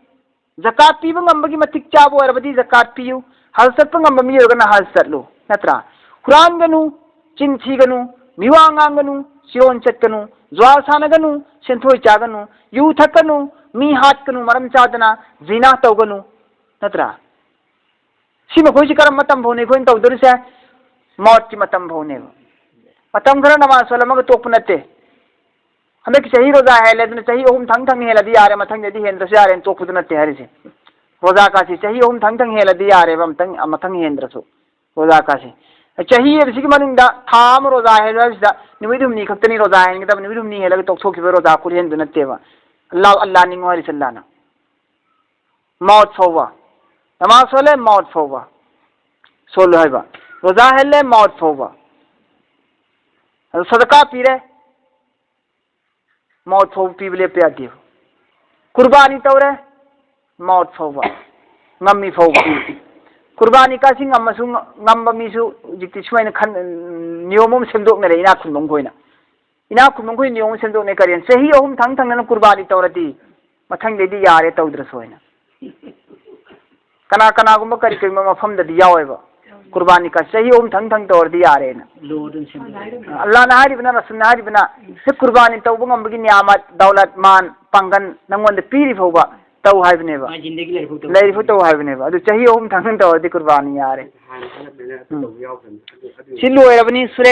ꯖꯀꯥꯠ ꯄꯤꯕ ꯉꯝꯕꯒꯤ ꯃꯇꯤꯛ ꯆꯥꯕ ꯑꯣꯏꯔꯕꯗꯤ ꯖꯀꯥꯠ ꯄꯤꯌꯨ, ꯍꯖ ꯆꯠꯄ ꯉꯝꯕ ꯃꯤ ꯑꯣꯏꯔꯒꯅ ꯍꯖ ꯆꯠꯂꯨ, ꯅꯠꯇ꯭ꯔꯥ? ꯍꯨꯔꯥꯟꯒꯅꯨ, ꯆꯤꯟ ꯊꯤꯒꯅꯨ, ꯃꯤꯋꯥ ꯉꯥꯡꯒꯅꯨ, ꯆꯤꯔꯣꯟ ꯆꯠꯀꯅꯨ, ꯖꯨꯋꯥ ꯁꯥꯟꯅꯒꯅꯨ, ꯁꯦꯟꯊꯣꯏ ꯆꯥꯒꯅꯨ, ꯌꯨ ꯊꯛꯀꯅꯨ, ꯃꯤ ꯍꯥꯠꯀꯅꯨ, ꯃꯔꯝ ꯆꯥꯗꯅ ꯖꯤꯅꯥ ꯇꯧꯒꯅꯨ, ꯅꯠꯇ꯭ꯔꯥ? ꯁꯤ ꯃꯈꯣꯏꯁꯤ ꯀꯔꯝꯕ ꯃꯇꯝ ꯐꯥꯎꯅꯤ ꯑꯩꯈꯣꯏꯅ ꯇꯧꯗꯣꯔꯤꯁꯦ? ꯃꯧꯠꯀꯤ ꯃꯇꯝ ꯐꯥꯎꯅꯦꯕ꯫ ꯃꯇꯝ ꯈꯔ ꯅꯃꯥꯖ ꯁꯣꯜꯂꯝꯃꯒ ꯇꯣꯛꯄ ꯅꯠꯇꯦ꯫ ꯍꯟꯗꯛꯀꯤ ꯆꯍꯤ ꯔꯣꯖꯥ ꯍꯦꯜꯂꯦ ꯑꯗꯨꯅ ꯆꯍꯤ ꯑꯍꯨꯝ ꯊꯪ ꯊꯪ ꯍꯦꯜꯂꯗꯤ ꯌꯥꯔꯦ, ꯃꯊꯪꯗꯗꯤ ꯍꯦꯟꯗ꯭ꯔꯁꯨ ꯌꯥꯔꯦꯅ ꯇꯣꯛꯄꯗꯨ ꯅꯠꯇꯦ ꯍꯥꯏꯔꯤꯁꯦ꯫ ꯔꯣꯖꯥ ꯀꯥꯁꯤ ꯆꯍꯤ ꯑꯍꯨꯝ ꯊꯪ ꯊꯪ ꯍꯦꯜꯂꯗꯤ ꯌꯥꯔꯦꯕ, ꯃꯊꯪ, ꯃꯊꯪ ꯍꯦꯟꯗ꯭ꯔꯁꯨ꯫ ꯔꯣꯖꯥ ꯀꯥꯁꯤ ꯆꯍꯤ ꯑꯁꯤꯒꯤ ꯃꯅꯨꯡꯗ ꯊꯥ ꯑꯃ ꯔꯣꯖꯥ ꯍꯦꯜꯂꯨ ꯍꯥꯏꯕꯁꯤꯗ ꯅꯨꯃꯤꯠ ꯍꯨꯝꯅꯤ ꯈꯛꯇꯅꯤ ꯔꯣꯖꯥ ꯍꯦꯟꯒꯗꯕ, ꯅꯨꯃꯤꯠ ꯍꯨꯝꯅꯤ ꯍꯦꯜꯂꯒ ꯇꯣꯛꯊꯣꯛꯈꯤꯕ ꯔꯣꯖꯥ ꯈꯨꯠꯍꯦꯟꯗꯨ ꯅꯠꯇꯦꯕ꯫ ꯑꯜꯂꯥꯍ, ꯑꯜꯂꯥꯍ ꯅꯤꯡꯉꯣ ꯍꯥꯏꯔꯤꯁꯦ ꯑꯜꯂꯥꯍꯅ꯫ ꯃꯧꯠ ꯐꯥꯎꯕ꯫ ꯅꯃꯥꯖ ꯁꯣꯜꯂꯦ, ꯃꯧꯠ ꯐꯥꯎꯕ ꯁꯣꯜꯂꯨ ꯍꯥꯏꯕ꯫ ꯔꯣꯖꯥ ꯍꯦꯜꯂꯦ, ꯃꯧꯠ ꯐꯥꯎꯕ꯫ ꯑꯗꯨ ꯁꯗꯀꯥ ꯄꯤꯔꯦ, ꯃꯧꯠ ꯐꯥꯎꯕ ꯄꯤꯕ ꯂꯦꯞꯄ ꯌꯥꯗꯦꯕ꯫ ꯀꯨꯔꯕꯥꯅꯤ ꯇꯧꯔꯦ, ꯃꯧꯠ ꯐꯥꯎꯕ, ꯉꯝꯃꯤ ꯐꯥꯎꯕ꯫ ꯀꯨꯔꯕꯥꯅꯤ ꯀꯥꯁꯤ ꯉꯝꯃꯁꯨ, ꯉ-, ꯉꯝꯕ ꯃꯤꯁꯨ ꯍꯧꯖꯤꯛꯇꯤ ꯁꯨꯃꯥꯏꯅ ꯈꯟ-, ꯅꯤꯌꯣꯝ ꯑꯃ ꯁꯦꯝꯗꯣꯛꯅꯔꯦ ꯏꯅꯥꯛ ꯈꯨꯟꯕ ꯃꯈꯣꯏꯅ꯫ ꯏꯅꯥꯛ ꯈꯨꯟꯕ ꯃꯈꯣꯏ ꯅꯤꯌꯣꯝ ꯑꯃ ꯁꯦꯝꯗꯣꯛꯅꯔꯦ꯫ ꯀꯔꯤ? ꯆꯍꯤ ꯑꯍꯨꯝ ꯊꯪ ꯊꯪꯅꯅ ꯀꯨꯔꯕꯥꯅꯤ ꯇꯧꯔꯗꯤ ꯃꯊꯪꯗꯩꯗꯤ ꯌꯥꯔꯦ ꯇꯧꯗ꯭ꯔꯁꯨ ꯍꯥꯏꯅ꯫ ꯀꯅꯥ ꯀꯅꯥꯒꯨꯝꯕ ꯀꯔꯤ ꯀꯔꯤꯒꯨꯝꯕ ꯃꯐꯝꯗꯗꯤ ꯌꯥꯎꯋꯦꯕ꯫ ꯀꯨꯔꯕꯥꯅꯤ ꯀꯥꯁꯤ ꯆꯍꯤ ꯑꯍꯨꯝ ꯊꯪ ꯊꯪ ꯇꯧꯔꯗꯤ ꯌꯥꯔꯦꯅ꯫ ꯂꯣ ꯑꯗꯨꯝ ꯁꯦꯝꯗꯣꯛꯑꯦ꯫ ꯑꯜꯂꯥꯍꯅ ꯍꯥꯏꯔꯤꯕꯅ, ꯔꯁꯨꯜꯅ ꯍꯥꯏꯔꯤꯕꯅ, ꯁꯤ ꯀꯨꯔꯕꯥꯅꯤ ꯇꯧꯕ ꯉꯝꯕꯒꯤ ꯅꯤꯌꯥꯃꯠ, ꯗꯧꯂꯠ, ꯃꯥꯟ, ꯄꯥꯡꯒꯟ ꯅꯪꯉꯣꯟꯗ ꯄꯤꯔꯤ ꯐꯥꯎꯕ ꯇꯧ ꯍꯥꯏꯕꯅꯦꯕ꯫ ꯃꯥ ꯖꯤꯟꯗꯒꯤ ꯂꯩꯔꯤꯐꯥꯎ ꯇꯧ ꯂꯩꯔꯤꯐꯥꯎ ꯍꯥꯏꯕꯅꯦꯕ꯫ ꯇꯧ ꯍꯥꯏꯕꯅꯦꯕ꯫ ꯑꯗꯨ ꯆꯍꯤ ꯑꯍꯨꯝ ꯊꯪ ꯊꯪ ꯇꯧꯔꯗꯤ ꯀꯨꯔꯕꯥꯅꯤ ꯌꯥꯔꯦ꯫ ꯍꯥꯟꯅ ꯍꯥꯏꯔꯝꯕꯅꯤꯅ ꯑꯗꯨ ꯎꯝ꯫ ꯇꯧꯕ ꯌꯥꯎꯗꯕꯅꯤ꯫ ꯑꯗꯨ, ꯑꯗꯨ ꯁꯤ ꯂꯣꯏꯔꯕꯅꯤ꯫ ꯁꯨꯔꯦ